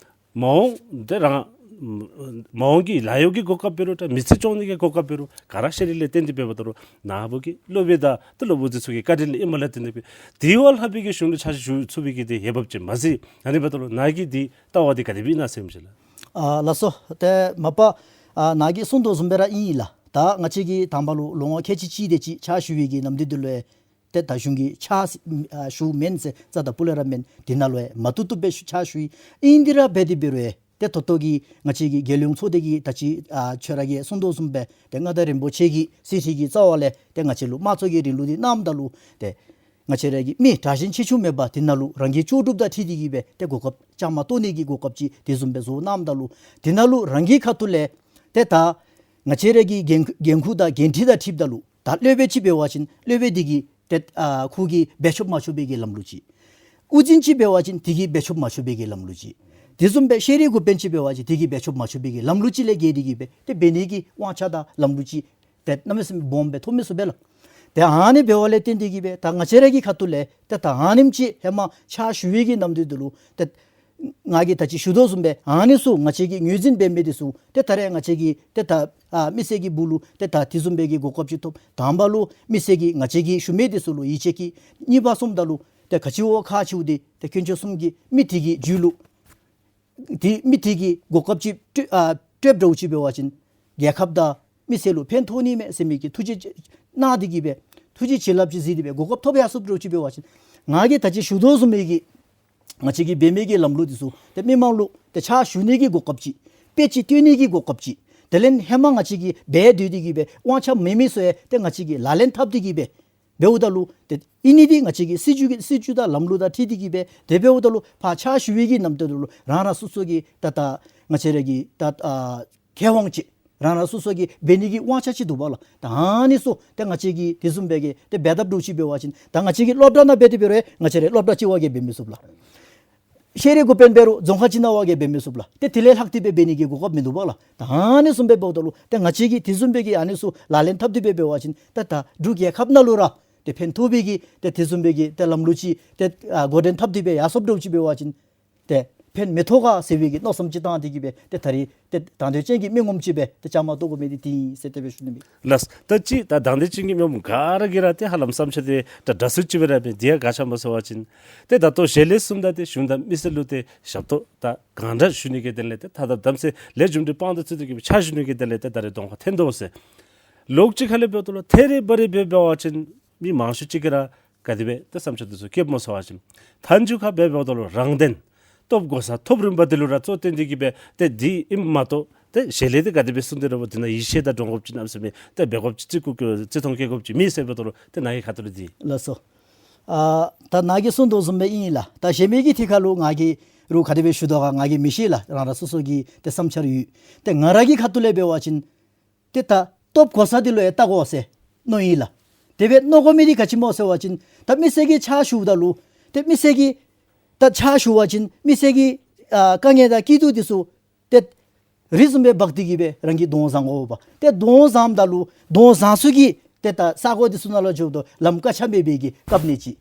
མ་འོངས་ཏེ་རང་མ་འོངས་ཀྱི་ལཱ་གཡོག་གི་གོ་སྐབས་འབད་རུང་འདྲ་མི་ཚེ་སྐྱོང་ནི་གི་གོ་སྐབས་འབད་རུང་ག་ར་ཤེས་རིག་ལས་བརྟེན་ཏེ་འབདཝ་ད་ལུ་ནཱ་བུ་གི་སློབ་དཔོན་དང་ཏེ་སློབ་དཔོན་འདི་ཚུ་གི་བཀའ་དྲིན་ལས་ཨིནམ་ལས་བརྟེན་ཏེ་འབད་དེ་བ་ལྷག་པའི་གི་གཞུང་ལུ་ཕྱག་ཞུ་ཚུགས་པའི་གི་ཏེ་འོས་འབབ་ཅིག་མ་གཟིགས། ཨ་ནི་འབདཝ་ད་ལུ་ནཱ་གི་འདི་ལྟ་བ་འདི་ག་དེ་སྦེ་ཨིན་ན་ཟེར་མི་ཅིག་ལགས། ཨ་ལགས་སོ། ཏེ་མ་པ་ཨ་ནཱ་གིས་གསུངས་དོ་བཟུམ་སྦེ་ར་ཨིན་ལགས། ད་ང་བཅས་ཀྱིས་དང་པ་ལུ་ལོ་ངོ་ཁལ་གཅིག་གཅིག་དེ་ཅིག་ཕྱག་ཞུ་བའི་གི་ནམ་དུས་འདི་ལུ་ཡང་ཏེ་ད་གཞུང་གི་ཕྱག་ཨ་ཞུ་མེན་ཟེར་རྩ་དང་སྤུ་ལས་ར་མེན། དེ་ནང་ལུ་ཡང་མ་བཏུབ་བཏུབ་སྦེ་ཞུ་ཕྱག་ཞུ་ཡི། ཨིན་དེ་ར་འབད་དེ་འབད་རུང་ཡང་ཏེ་ད་ལྟོ་གི་ང་བཅས་ཀྱི་རྒྱལ་ཡོངས་ཚོགས་སྡེ་གི་ད་ཅི་ཨ་ཁྱོད་ར་གིས་གསུངས་དོ་བཟུམ་སྦེ་ཏེ་མངའ་བདག་རིན་པོ་ཆེ་གི་གསེར་ཁྲི་གི་རྩ་བ་ལས་ཏེ་ང་བཅས་ལུ་དམངས་གཙོ་གི་རིང་ལུགས་འདི་གནངམ་ད་ལུ་ཏེ་ང་བཅས་ར་གི་མི་དྲག་ཞན་ཆེ་ཆུང་མེད་པར་དེ་ནང་ལུ་རང་གི་ལྕོགས་གྲུབ་དང་འཁྲིལ་ཏེ་གི་སྦེ་ཏེ་གོ་སྐབས་བཅའ་མར་གཏོགས་ནི་གི་གོ་སྐབས་ཅིག་དེ་བཟུམ་སྦེ་བཟོ་གནངམ་ད་ལུ་དེ་ནང་ལུ་རང་གི་ཁ་ཐུག་ལས་ཏེ་ད་ང་བཅས་ར་གི་འགན་འགན་ཁུར་དང་འགན་འཁྲི་དང་འཁྲིལཝ་ད་ལུ་ད་སློབ་དཔོན་ཅིག་འབད་བ་ཅིན་སློབ་དཔོན་འདི་གིས་ཏེ་ཨ་ཁོ་གིས་འབད་ཆོགཔ་མ་ཆོག་པའི་གི་ལམ་ལུགས་ཅིག། དབུ་འཛིན་ཅིག་འབད་བ་ཅིན་དེ་གིས་འབད་ཆོགཔ་མ་ཆོག་པའི་གི་ལམ་ལུགས་ཅིག། དེ་བཟུམ་སྦེ་ཤེས་རིག་འགོ་དཔོན་ཅིག་འབད་བ་ཅིན་དེ་གིས་འབད་ཆོགཔ་མ་ཆོག་པའི་གི་ལམ་ལུགས་ཅིག་ལས་བརྒལ་ཏེ་གི་སྦེ་ཏེ་འབད་ནི་གི་དབང་ཆ་དང་ལམ་ལུགས་ཅིག་ཏེ་གནམ་མེད་ས་མེད་སྦོམ་སྦེ་ཐོབ་མི་ཚུགས་པས་ལགས། ཏེ་ཨ་ནི་འབདཝ་ལས་བརྟེན་ཏེ་གི་སྦེ་ད་ང་བཅས་ར་གི་ཁ་ཐུག་ལས་ཏེ་ད་ཨ་ནེམ་ཅིག་ཧེ་མ་ཕྱག་ཞུ་བའི་གི་ནམ་དུས་འདི་ལུ་ཏེ་ང་གིས་ད་ཅི་ཞུ་དོ་བཟུམ་སྦེ་ཨ་ནི་ཚུ་ང་བཅས་ཀྱིས་ངོས་འཛིན་འབད་མི་འདི་ཚུ་ཏེ་ད་རེས་ང་བཅས་ཀྱིས་ཏེ་ད་ཨ་མི་སེར་གྱི་སྦུག་ལུ་ཏེ་ད་དེ་བཟུམ་སྦེ་གི་གོ་སྐབས་ཅིག་ཐོབ། དང་པ་ལུ་མི་སེར་གྱིས་ང་བཅས་ཀྱིས་ཞུ་མི་འདི་ཚུ་ལུ་ཡིད་ཆེས་ཀྱིས། གཉིས་པ་སོངམ་ད་ལུ་ཏེ་ག་ཅི་བ་ཁག་ཆེཝ་འདི་ཏེ་དཀོན་མཆོག་གསུམ་གྱིས་མི་དེ་གི་རྒྱུད་ལུ་ཏེ་མི་དེ་གིས་གོ་སྐབས་ཅིག་སྤྲོད་ཨ་སྤྲོདཔ་འདྲཝ་ཅིག་འབད་བ་ཅིན་རྒྱལ་ཁབ་དང་མི་སེར་ལུ་ཕན་ཐོགས་ནི་མས་ཟེར་མི་གི་ཐུགས་རྗེ་གནང་སྟེ་གི་སྦེ་ཐུགས་རྗེ་བྱིན་རླབས་ཅིག་གཟིགས་ཏེ་སྦེ་གོ་སྐབས་ཐོབ་ཡར་སོངམ་འདྲཝ་ཅིག་འབད་བ་ཅིན་ང་གིས་ད་ཅི་ཞུ་དོ་བཟུམ་མའི་གི་ང་བཅས་ཀྱིས་འབད་མི་གི་ལམ་ལུགས་འདི་ཚུ་ཏེ་མི་མང་ལུ་ཏེ་ཕྱག་ཞུ་ནི་གི་གོ་སྐབས་ཅིག། དཔེ་ཅིག་སྟོན་ནི་གི་གོ་སྐབས་ཅིག། དེ་ལས་ཧེ་མ་ང་བཅས་ཀྱིས་འབད་སྡོད་དེ་གི་སྦེ་དབང་ཆ་མེད་མི་ཚུ་ཡང་ཏེ་ང་བཅས་ཀྱིས་ལག་ལེན་འཐབ་སྟེ་གི་སྦེ་འབདཝ་ད་ལུ་ཏེ་ཨིན་ནི་འདི་ང་བཅས་ཀྱི་སྲིད་བྱུས་ཀྱི་སྲིད་བྱུས་དང་ལམ་ལུགས་དང་འཁྲིལ་ཏེ་གི་སྦེ་ཏེ་འབདཝ་ད་ལུ་ཕར་ཕྱག་ཞུ་བའི་གི་ནམ་དུས་ལུ་རང་རང་སོ་སོ་གི་ད་ད་ང་བཅས་ར་གི་ད་ཨ་ཁེ་དབང་ཅིག་རང་རང་སོ་སོ་གིས་འབད་ནི་གི་དབང་ཆ་ཅིག་འདུག་པ་ལགས། ད་ཨ་ནི་ཚུ་ཏེ་ང་བཅས་ཀྱིས་དེ་བཟུམ་སྦེ་གི་ཏེ་འབད་འཐབ་འདྲཝ་ཅིག་འབད་བ་ཅིན་ད་ང་བཅས་ཀྱིས་སློབ་གྲྭ་ནང་འབད་དེ་འབད་རུང་ང་བཅས་ར་སློབ་གྲྭ་གཅིག་བ་གིས་འབད་མི་ཚུགས་ལགས། ཤེས་རིག་འགོ་དཔོན་འབད་རུང་རྫོང་ཁག་གཅིག་ནང་བ་གིས་འབད་མི་ཚུགས་ལགས། ཏེ་དེ་ལས་ལྷག་སྟེ་སྦེ་འབད་ནི་གི་གོ་སྐབས་མིན་འདུག་པ་ལགས། ད་ཨ་ནི་བཟུམ་སྦེ་འབདཝ་ད་ལུ་ཏེ་ང་བཅས་ཀྱིས་དེ་བཟུམ་སྦེ་གི་ཨ་ནི་ཚུ་ལག་ལེན་འཐབ་སྟེ་སྦེ་འབད་བ་ཅིན་ད་ད་འབྲུག་རྒྱལ་ཁབ་ནང་ལུ་ར་ཏེ་ཕན་ཐོགས་པའི་གི་ཏེ་དེ་བཟུམ་སྦེ་གི་ཏེ་ལམ་ལུགས་ཅིག་ཏེ་ཨ་འགོ་འདྲེན་འཐབ་སྟེ་སྦེ་ཡར་སོངམ་འདྲཝ་ཅིག་འབད་བ་ཅིན་ཏེ་ཕན་མི་ཐོགས་ག་ཟེར་བའི་གི་མནོ་བསམ་ཅིག་བཏང་སྟེ་གི་སྦེ་ཏེ་ད་རིས་ཏེ་དང་འདོད་ཅན་གྱི་མི་ངོམ་ཅིག་སྦེ་ཏེ་བཅའ་མར་གཏོགས་དགོ་མི་འདི་དེ་ཨིན་ཟེར་དེ་སྦེ་ཞུ་ནི་མས། ལགས། ད་ཅི་ད་དང་འདོད་ཅན་གྱི་མི་ངོམ་ག་ར་གིས་ར་ཏེ་ཧ་ལམ་བསམ་འཆར་འདི་ད་འདྲ་སུ་ཅིག་སྦེ་ར་མས། དེ་ཡང་ག་ཅི་སྨོ་ཟེར་བ་ཅིན་ཏེ་ད་ལྟོ་ཞལ་ལས་གསུངམ་ད་ཏེ་གཞུང་དང་མི་སེར་ལུ་ཏེ་ཞབས་ཏོག་ད་གང་དྲག་ཞུ་ནི་གི་དོན་ལས་ཏེ་ད་ད་དམ་ཚིག་ལེགས་ཤོམ་འདི་དཔང་དུ་བཙུགས་ཏེ་གི་ཕྱག་ཞུ་ནི་གི་དོན་ལས་ཏེ་ད་རེས་གདོང་ཁར་ཐོན་དོ་ཟེར། ལོགས་ཅིག་ཁ་ལས་འབདཝ་ད་ལུ་ཐད་རི་བ་རི་སྦེ་འབད་བ་ཅིན་མི་མང་ཤོས་ཅིག་གིས་ར་ག་དེ་སྦེ་ཏེ་བསམ་འཆར་འདི་ཚུ་བསྐྱེདཔ་སྨོ་ཟེར་བ་ཅིན་མཐའ་མཇུག་ཁར་འབད་འབདཝ་ད་ལུ་རང་དོན་སྟོབས་གོ་ས་ཐོབ་རིམ་པ་འདི་ལུ་ར་གཙོ་བོར་བཏོན་ཏེ་གི་སྦེ་ཏེ་འདི་ཨིནམ་མ་གཏོགས་ཏེ་ཞལ་ལས་ཏེ་ག་དེ་སྦེ་གསུངས་ཏེ་ར་བ་འདི་ནང་ཡིད་ཆེས་དང་འདྲོངས་དགོཔ་ཅིག་གནམ་མེད་ས་མེད་ཏེ་འབད་དགོཔ་ཅིག་བརྩི་བཀུར་བརྩི་མཐོང་བསྐྱེད་དགོཔ་ཅིག་མེད་ཟེར་འབདཝ་ད་ལུ་ཏེ་ནཱ་གི་ཁ་ཐུག་ལས་འདི། ལགས་སོ། ཨ་ད་ནཱ་གིས་གསུངས་དོ་བཟུམ་སྦེ་ཨིན་ལགས། ད་གཞན་མི་གི་ཐད་ཁར་ལུ་ང་གིས་རུང་ག་དེ་སྦེ་ཞུ་དོ་ག་ང་གིས་མི་ཤེས་ལགས། རང་རང་སོ་སོ་གི་ཏེ་བསམ་འཆར་ཡོད། ཏེ་ང་ར་གི་ཁ་ཐུག་ལས་འབད་བ་ཅིན་ཏེ་ད་སྟོབས་གོ་ས་འདི་ལུ་ཡང་བལྟ་དགོ་ཟེར་མནོ་ཡི་ལགས། དེ་སྦེ་མནོ་དགོ་མི་འདི་ག་ཅི་སྨོ་ཟེར་བ་ཅིན་ད་མི་སེར་གྱི་ཕྱག་ཞུཝ་ད་ལུ་ཏེ་མི་སེར་གྱི་ད་ཕྱག་ཞུ་བ་ཅིན་མི་སེར་གྱི་ཨ་དཀའ་ངལ་དང་སྐྱིད་སྡུག་འདི་ཚུ་ཏེ་རི་བཟུམ་སྦེ་འབག་སྟེ་གི་སྦེ་རང་གིས་གདོང་བཟང་དགོ་པས། ཏེ་གདོང་བཟངམ་ད་ལུ་གདོང་བཟང་ཚུ་གིས་ཏེ་ད་ས་གོ་འདི་ཚུ་ནང་ལུ་འགྱོཝ་ད་ལམ་ཀ་ཆ་མེད་པའི་གི་བཀབ་ནི་ཅིག།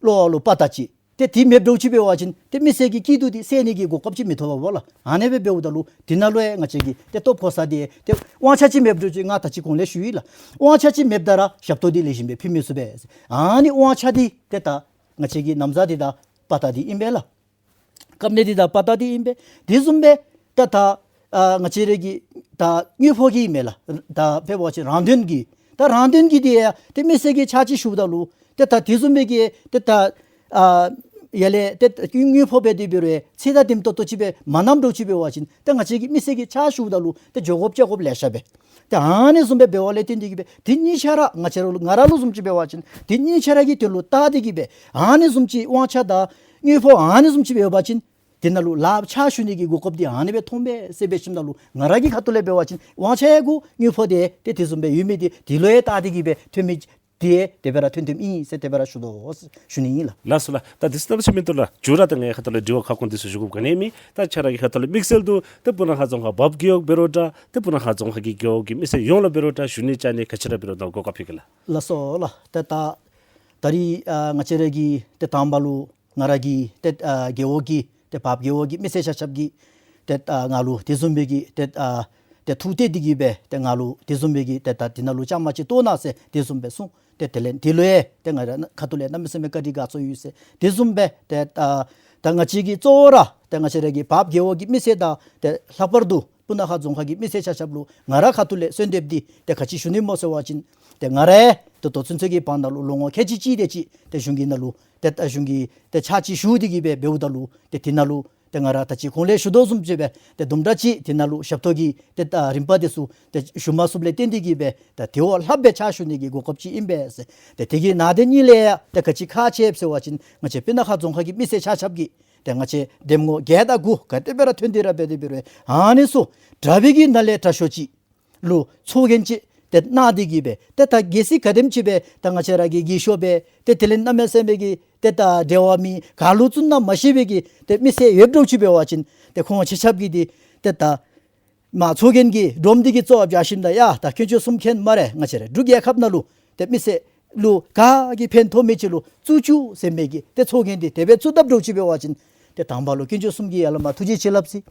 གློ་བ་ལུ་དཔའ་རྟགས་ཅིག། ཏེ་དེ་མེདཔ་འདྲཝ་ཅིག་འབད་བ་ཅིན་ཏེ་མི་སེར་གྱི་སྐྱིད་སྡུག་འདི་སེལ་ནི་གི་གོ་སྐབས་ཅིག་མི་ཐོབ་པས་ལགས། ཨ་ནེ་སྦེ་འབདཝ་ད་ལུ་དེ་ནང་ལུ་ཡང་ང་བཅས་ཀྱི་ཏེ་སྟོབས་གོ་ས་འདི་ཏེ་དབང་ཆ་ཅིག་མེདཔ་འདྲཝ་ཅིག་ང་ད་ཅི་གོང་ལས་ཞུ་ཡི་ལགས། དབང་ཆ་ཅིག་མེདཔ་ད་ར་ཞབས་ཏོག་འདི་ལེགས་ཤོམ་སྦེ་ཕུལ་མི་ཚུགས་པས། ཨ་ནི་དབང་ཆ་འདི་ཏེ་ད་ང་བཅས་ཀྱི་ན་བཟའ་འདི་དང་དཔའ་རྟགས་འདི་ཨིན་པས་ལགས། བཀབ་ནི་འདི་དང་དཔའ་རྟགས་འདི་ཨིན་པས། དེ་བཟུམ་སྦེ་ད་ད་ཨ་ང་བཅས་ར་གི་ད་དངུལ་ཕོགས་ཀྱི་ཨིན་མས་ལགས། ད་དཔེ་འབད་བ་ཅིན་རང་དོན་གྱི་ད་རང་དོན་གྱི་འདི་ཡང་ཏེ་མི་སེར་གྱི་ཕྱག་ཅིག་ཞུཝ་ད་ལུ་ཏེ་ད་དེ་བཟུམ་སྦེ་གི་ཏེ་ད་ཨ་ཡར་ལས་ཏེ་དངུལ་ཕོགས་འབད་དེ་འབད་རུང་ཚད་དང་ལྡནམ་ཏོག་ཏོ་ཅིག་སྦེ་མ་གནངམ་འདྲཝ་ཅིག་འབད་བ་ཅིན་ཏེ་ང་བཅས་ཀྱིས་མི་སེར་གྱི་ཕྱག་ཞུཝ་ད་ལུ་ཏེ་འགྱོ་དགོཔ་བཅར་དགོཔ་ལེ་ཤ་སྦེ། ཏེ་ཨ་ནི་བཟུམ་སྦེ་འབདཝ་ལས་བརྟེན་ཏེ་གི་སྦེ་དེ་གཉིས་ཆ་ར་ང་བཅས་ར་ལུ་ང་ར་ལུ་བཟུམ་ཅིག་འབད་བ་ཅིན་དེ་གཉིས་ཆ་ར་གི་དོན་ལུ་བལྟ་སྟེ་གི་སྦེ་ཨ་ནི་བཟུམ་ཅིག་དབང་ཆ་དང་དངུལ་ཕོགས་ཨ་ནི་བཟུམ་ཅིག་འབད་བ་ཅིན་དེ་ནང་ལུ་ལཱ་ཕྱག་ཞུ་ནི་གི་གོ་སྐབས་འདི་ཨ་ནི་སྦེ་ཐོབ་པས་ཟེར་འབད་ཞིནམ་ལས་ང་ར་གི་ཁ་ཐུག་ལས་འབད་བ་ཅིན་དབང་ཆ་ཡང་དགོ་དངུལ་ཕོགས་འདི་ཏེ་དེ་བཟུམ་སྦེ་ཡོད་མི་འདི་དེ་ལུ་ཡང་བལྟ་སྟེ་གི་སྦེ་ཐོན་མི་འདི་དེ་སྦེ་ར་ཐོན་ཐོནམ་ཨིན་ཟེར་དེ་སྦེ་ར་ཞུ་དོ་ཞུ་ནི་ཨིན་ལགས། ལགས་སོ་ལགས། ད་དུས་ཚོད་ནམ་ཞིག་མིན་འདུག་ལགས། མཇུག་ར་ད་ངེའི་ཁ་ཐུག་ལས་དྲི་བ་ཁ་སྐོང་འདི་ཚུ་ཞུ་དགོཔ་ག་ནི་མེད། ད་ཁྱོད་ར་གི་ཁ་ཐུག་ལས་དམིགས་བསལ་དུ་ད་སྤུ་ན་ཁ་རྫོང་ཁག་བརཔ་རྒེད་འོག་འབད་རུང་འདྲ་ད་སྤུ་ན་ཁ་རྫོང་ཁག་གི་རྒེད་འོག་གི་མི་སེར་ཡོངས་ལུ་འབད་རུང་འདྲ་ཞུ་ནི་བཅའ་ནི་ག་ཅི་ར་འབད་རུང་འདྲ་གོ་སྐབས་ཕུལ་གེ་ལགས། ལགས་སོ་ལགས། ཏེ་ད་ ད་རིས་ཨ་ང་བཅས་ར་གི་ཏེ་དང་པ་ལུ་ང་ར་གི་ཏེ་ཨ་རྒེད་འོག་གི་ཏེ་བརཔ་རྒེད་འོག་གི་མི་སེར་ཆ་ཁྱབ་ཀྱིས་ཏེ་ཨ་ང་ལུ་དེ་བཟུམ་སྦེ་གི་ཏེ་ཨ་ཏེ་ཐུགས་གཏད་དེ་གིས་སྦེ་ཏེ་ང་ལུ་དེ་བཟུམ་སྦེ་གི་ཏེ་ད་དེ་ནང་ལུ་བཅའ་མར་ཅིག་གཏོགས་གནང་ཟེར་དེ་བཟུམ་སྦེ་གསུངས། ཏེ་དེ་ལས་དེ་ལུ་ཡང་ཏེ་ང་ར་ཁ་ཐུག་ལས་གནམ་མེད་ས་མེད་བཀའ་དྲིན་དགའ་ཚོར་ཡོད་ཟེར། དེ་བཟུམ་སྦེ་ཏེ་ཨ་ད་ང་བཅས་ཀྱི་གཙོ་བོ་ར་ཏེ་ང་བཅས་ར་གི་བརཔ་རྒེད་འོག་གི་མི་སེར་དང་ཏེ་ལྷག་པར་དུ་སྤུ་ན་ཁ་རྫོང་ཁག་གི་མི་སེར་ཆ་ཁྱབ་ལུ་ང་ར་ཁ་ཐུག་ལས་གསོལ་འདེབས་འདི་ཏེ་ག་ཅི་ཞུ་ནི་སྨོ་ཟེར་བ་ཅིན་ཏེ་ང་ར་ཏེ་ད་ལྟོ་ཚུན་ཚོད་ཀྱི་བར་ན་ལུ་ལོ་ངོ་ཁལ་གཅིག་གཅིག་དེ་ཅིག་ཏེ་གཞུང་གི་ནང་ལུ་ཏེ་ད་གཞུང་གི་ཏེ་ཕྱག་ཕྱིད་ཞུ་སྟེ་གིས་སྦེ་འབདཝ་ད་ལུ་ཏེ་དེ་ནང་ལུ་ཏེ་ང་ར་ད་ཅི་གོང་ལས་ཞུ་དོ་བཟུམ་ཅིག་སྦེ་ཏེ་དུམ་གྲ་ཅིག་དེ་ནང་ལུ་ཞབས་ཏོག་གི་ཏེ་ད་རིམ་པ་དེ་ཚུ་ཏེ་ཞུ་མ་ཚུགསཔ་ལས་བརྟེན་ཏེ་གིས་སྦེ་ད་དེ་བ་ལྷགཔ་སྦེ་ཕྱག་ཞུ་ནི་གི་གོ་སྐབས་ཅིག་ཨིན་པས་ཟེར། ཏེ་དེ་གི་ནང་དེ་གཉིས་ལས་ཡང་ཏེ་ག་ཅི་ཁག་ཆེ་ཟེར་བ་ཅིན་ང་བཅས་སྤུ་ན་ཁ་རྫོང་ཁག་གི་མི་སེར་ཆ་ཁྱབ་ཀྱིས་ཏེ་ང་བཅས་འདེམས་ངོ་བརྒྱད་དང་དགུ་ག་དེ་སྦེ་ར་ཐོན་ཏེ་ར་འབད་དེ་འབད་རུང་ཨ་ནི་ཚུ་དྲག་པའི་གི་ནང་ལས་དྲག་ཤོས་ཅིག་ལུ་ཚོགས་རྒྱན་ཅིག་ཏེ་གནང་སྟེ་གིས་སྦེ་ཏེ་ད་གལ་སྲིད་ག་དེམ་ཅིག་སྦེ་ད་ང་བཅས་ར་གིས་འགྱོད་བཤགས་འབད་ཏེ་དེ་ལས་གནམ་མེད་ས་མེད་ཀྱི་ཏེ་ད་འབྲེལ་བ་མེད་ག་ལུ་བཙུགས་ན་མ་ཤེས་པའི་གི་ཏེ་མི་སེར་ཡོདཔ་འདྲཝ་ཅིག་འབད་བ་ཅིན་ཏེ་ཁོང་ཆ་ཁྱབ་ཀྱིས་འདི་ཏེ་ད་མ་ཚོགས་རྒྱན་གྱི་སྒྲོམ་འདི་གི་རྩ་བར་བཞག་ཞིནམ་ད་ཡ་ད་དཀོན་མཆོག་གསུམ་མཁྱེན་སྨ་རེ། ང་བཅས་ར་འབྲུག་རྒྱལ་ཁབ་ནང་ལུ་ཏེ་མི་སེར་ལུ་ག་གིས་ཕན་ཐོགས་མི་ཅིག་ལུ་བཙུགས་བཅུག་ཟེར་མི་གི་ཏེ་ཚོགས་རྒྱན་འདི་དེ་སྦེ་བཙུགས་དཔ་འདྲཝ་ཅིག་འབད་བ་ཅིན་ཏེ་དང་པ་ལུ་དཀོན་མཆོག་གསུམ་གྱི་ཡ་ལ་མ་ཐུགས་རྗེ་ཆེ་སླབ་ཅི།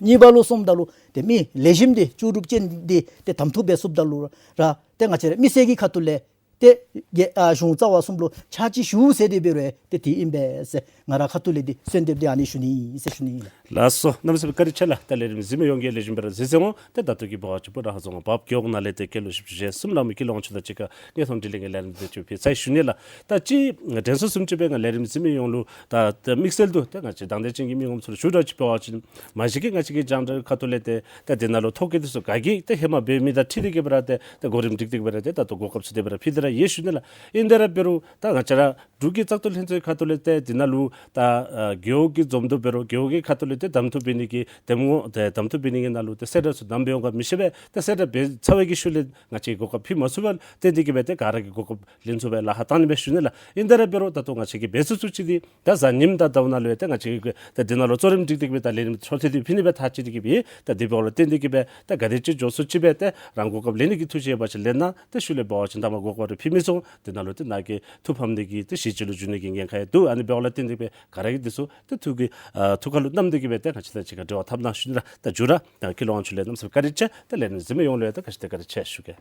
གཉིས་པ་ལུ་སོངམ་ད་ལུ་ཏེ་མི་ལེགས་ཤོམ་འདི་ལྕོགས་གྲུབ་ཅན་འདི་ཏེ་གདམ་འཐུ་འབད་ཚུགསཔ་ད་ལུ་ར་ཏེ་ང་བཅས་ར་མི་སེར་གྱི་ཁ་ཐུག་ལས་ཏེ་རྒྱལ་ཨ་གཞུང་རྩ་བ་གསུམ་ལུ་ཕྱག་ཕྱིད་ཞུ་ཟེར་དེ་འབད་རུང་ཏེ་དེ་ཨིན་པས་ཟེར་ང་ར་ཁ་ཐུག་ལས་འདི་གསོལ་འདེབས་འདི་ཨ་ནི་ཞུ་ནི་ཟེར་ཞུ་ནི་ཨིན་ལགས། ལགས་སོ། གནམ་མེད་ས་མེད་བཀའ་དྲིན་ཆེ་ལགས། ད་ལས་རིམ་གཟིགས་མི་ཡོངས་ཀྱིས་ལེགས་ཤོམ་སྦེ་ར་གཟིགས་གནང་འོང་། ཏེ་ད་ལྟོ་གི་འབད་བ་ཅིན་སྤུ་ན་ཁ་རྫོང་ཁག་བརཔ་རྒེད་འོག་ནང་ལས་ཏེ་སྐྱེས་ལོ་བཞི་བཅུ་ཞེ་གསུམ་ལང་མི་ཀུན་ལེགས་དབང་ཕྱུག་དང་གཅིག་ཁར་ངེས་སྟོན་དྲི་ལན་གྱི་ལས་རིམ་འདི་ཅིག་ཕུལ་ཚར་ཞུ་ནི་ལགས། ད་ཅི་དྲན་གསོ་བཟུམ་ཅིག་སྦེ་ང་ལས་རིམ་གཟིགས་མི་ཡོངས་ལུ་ད་ད་དམིགས་བསལ་དུ་ད་ང་བཅས་དང་འདོད་ཅན་གྱི་མི་ངོམ་ཚུ་ལུ་ཞུ་དགོཔ་ཅིག་འབད་བ་ཅིན་མ་གཞི་གི་ང་བཅས་ཀྱི་རྒྱང་བསྒྲགས་ཁ་ཐུག་ལས་ཏེ་ད་དེ་ནང་ལུ་ཐོ་བཀོད་འདི་ཚུ་ག་གིས་ཏེ་ཧེ་མ་འབད་མི་དང་འཁྲིལ་ཏེ་གིས་སྦེ་ར་ཏེ་ད་གོ་རིམ་སྒྲིག་སྟེ་གིས་སྦེ་ར་ཏེ་ད་ལྟོ་གོ་སྐབས་ཚུ་དེ་སྦེ་ར་ཕུལ་ཏེ་ར་ཡོད་ཞུ་ནི་ལགས། ཨིན་ཏེ་ར་འབད་རུང་ད་ང་བཅས་ར་འབྲུག་གི་བཙག་འཐུ་ལྷན་ཚོགས་ཁ་ཐུག་ལས་ཏེ་དེ་ནང་ལུ་ད་ཨ་རྒེད་འོག་གི་འཛོམས་འདུ་འབད་རུང་རྒེད་འོག་གི་ཁ་ཐུག་ལས་ཏེ་གདམ་འཐུ་འབད་ནི་གི་འདེམས་ངོ་ཏེ་གདམ་འཐུ་འབད་ནི་གི་ནང་ལུ་ཏེ་གསལ་བསྒྲགས་ཚུ་གནང་སྦེ་འོང་ག་མི་ཤེས་པས། ཏེ་གསལ་བསྒྲགས་འབད་ཚར་བའི་གི་ཤུལ་ལས་ང་བཅས་གོ་སྐབས་ཕུལ་མ་ཚུགས་པར་བརྟེན་ཏེ་གིས་སྦེ་ཏེ་ག་ར་གིས་གོ་སྐབས་ལེན་ཚུགས་པར་ལཱ་ཁག་བཏང་ནི་མས་ཞུ་ནི་ལགས། ཨིན་ཏེ་ར་འབད་རུང་ད་ལྟོ་ང་བཅས་ཀྱིས་འབད་ཚུགས་ཚུགས་ཅིག་འདི་ད་གཟའ་ཉིམ་དང་ཟླཝ་ནང་ལུ་ཡང་ཏེ་ང་བཅས་ཀྱིས་ཏེ་འདི་ནང་ལུ་གཙོ་རིམ་སྒྲིག་སྟེ་གིས་སྦེ་ད་ལས་རིམ་འཕྲོ་མཐུད་དེ་ཕུལ་ནི་སྦེ་ཐག་བཅད་དེ་གིས་སྦེ་ད་འདི་འབདཝ་ལུ་བརྟེན་ཏེ་གིས་སྦེ་ད་ག་དེ་ཅིག་མགྱོགས་སུ་ཅིག་སྦེ་ཏེ་རང་གོ་སྐབས་ལེན་ནི་གི་ཐུགས་བཞེད་འབད་བ་ཅིན་ལེན་གནང་། ཏེ་ཤུལ་ལས་འབད་བ་ཅིན་ད་མ་གོ་སྐབས་རེ་ཕུལ་མི་ཚུགས། འདི་ནང་ལུ་ཏེ་ནཱ་གིས་ཐུགས་ཕམ་ནི་གི་ཏེ་གཞི་ཅིག་ལུ་འགྱུར་ནི་གི་ཉེན་ཁ་ཡང་འདུག། ཨ་ནི་འབདཝ་ལུ་བརྟེན་ཏེ་གིས་སྦེ་ག་ར་གིས་འདི་ཚུ་ཏེ་ཐུགས་ཀྱི་ཨ་ཐུགས་ཁ་ལུ་བསྣམས་ཏེ་གིས་སྦེ་ཏེ་ང་བཅས་དང་གཅིག་ཁར་འབྲེལ་བ་འཐབ་གནང་ཞུ་ནི་ལགས། ད་མཇུག་ར་ད་ཀུན་ལེགས་དབང་ཕྱུག་ལས་གནམ་མེད་ས་མེད་བཀའ་དྲིན་ཆེ། ད་ལས་རིམ་གཟིགས་མི་ཡོངས་ལུ་ཡང་ད་ག་ཅི་ཏེ་བཀའ་དྲིན་ཆེ་ཞུ་གེ།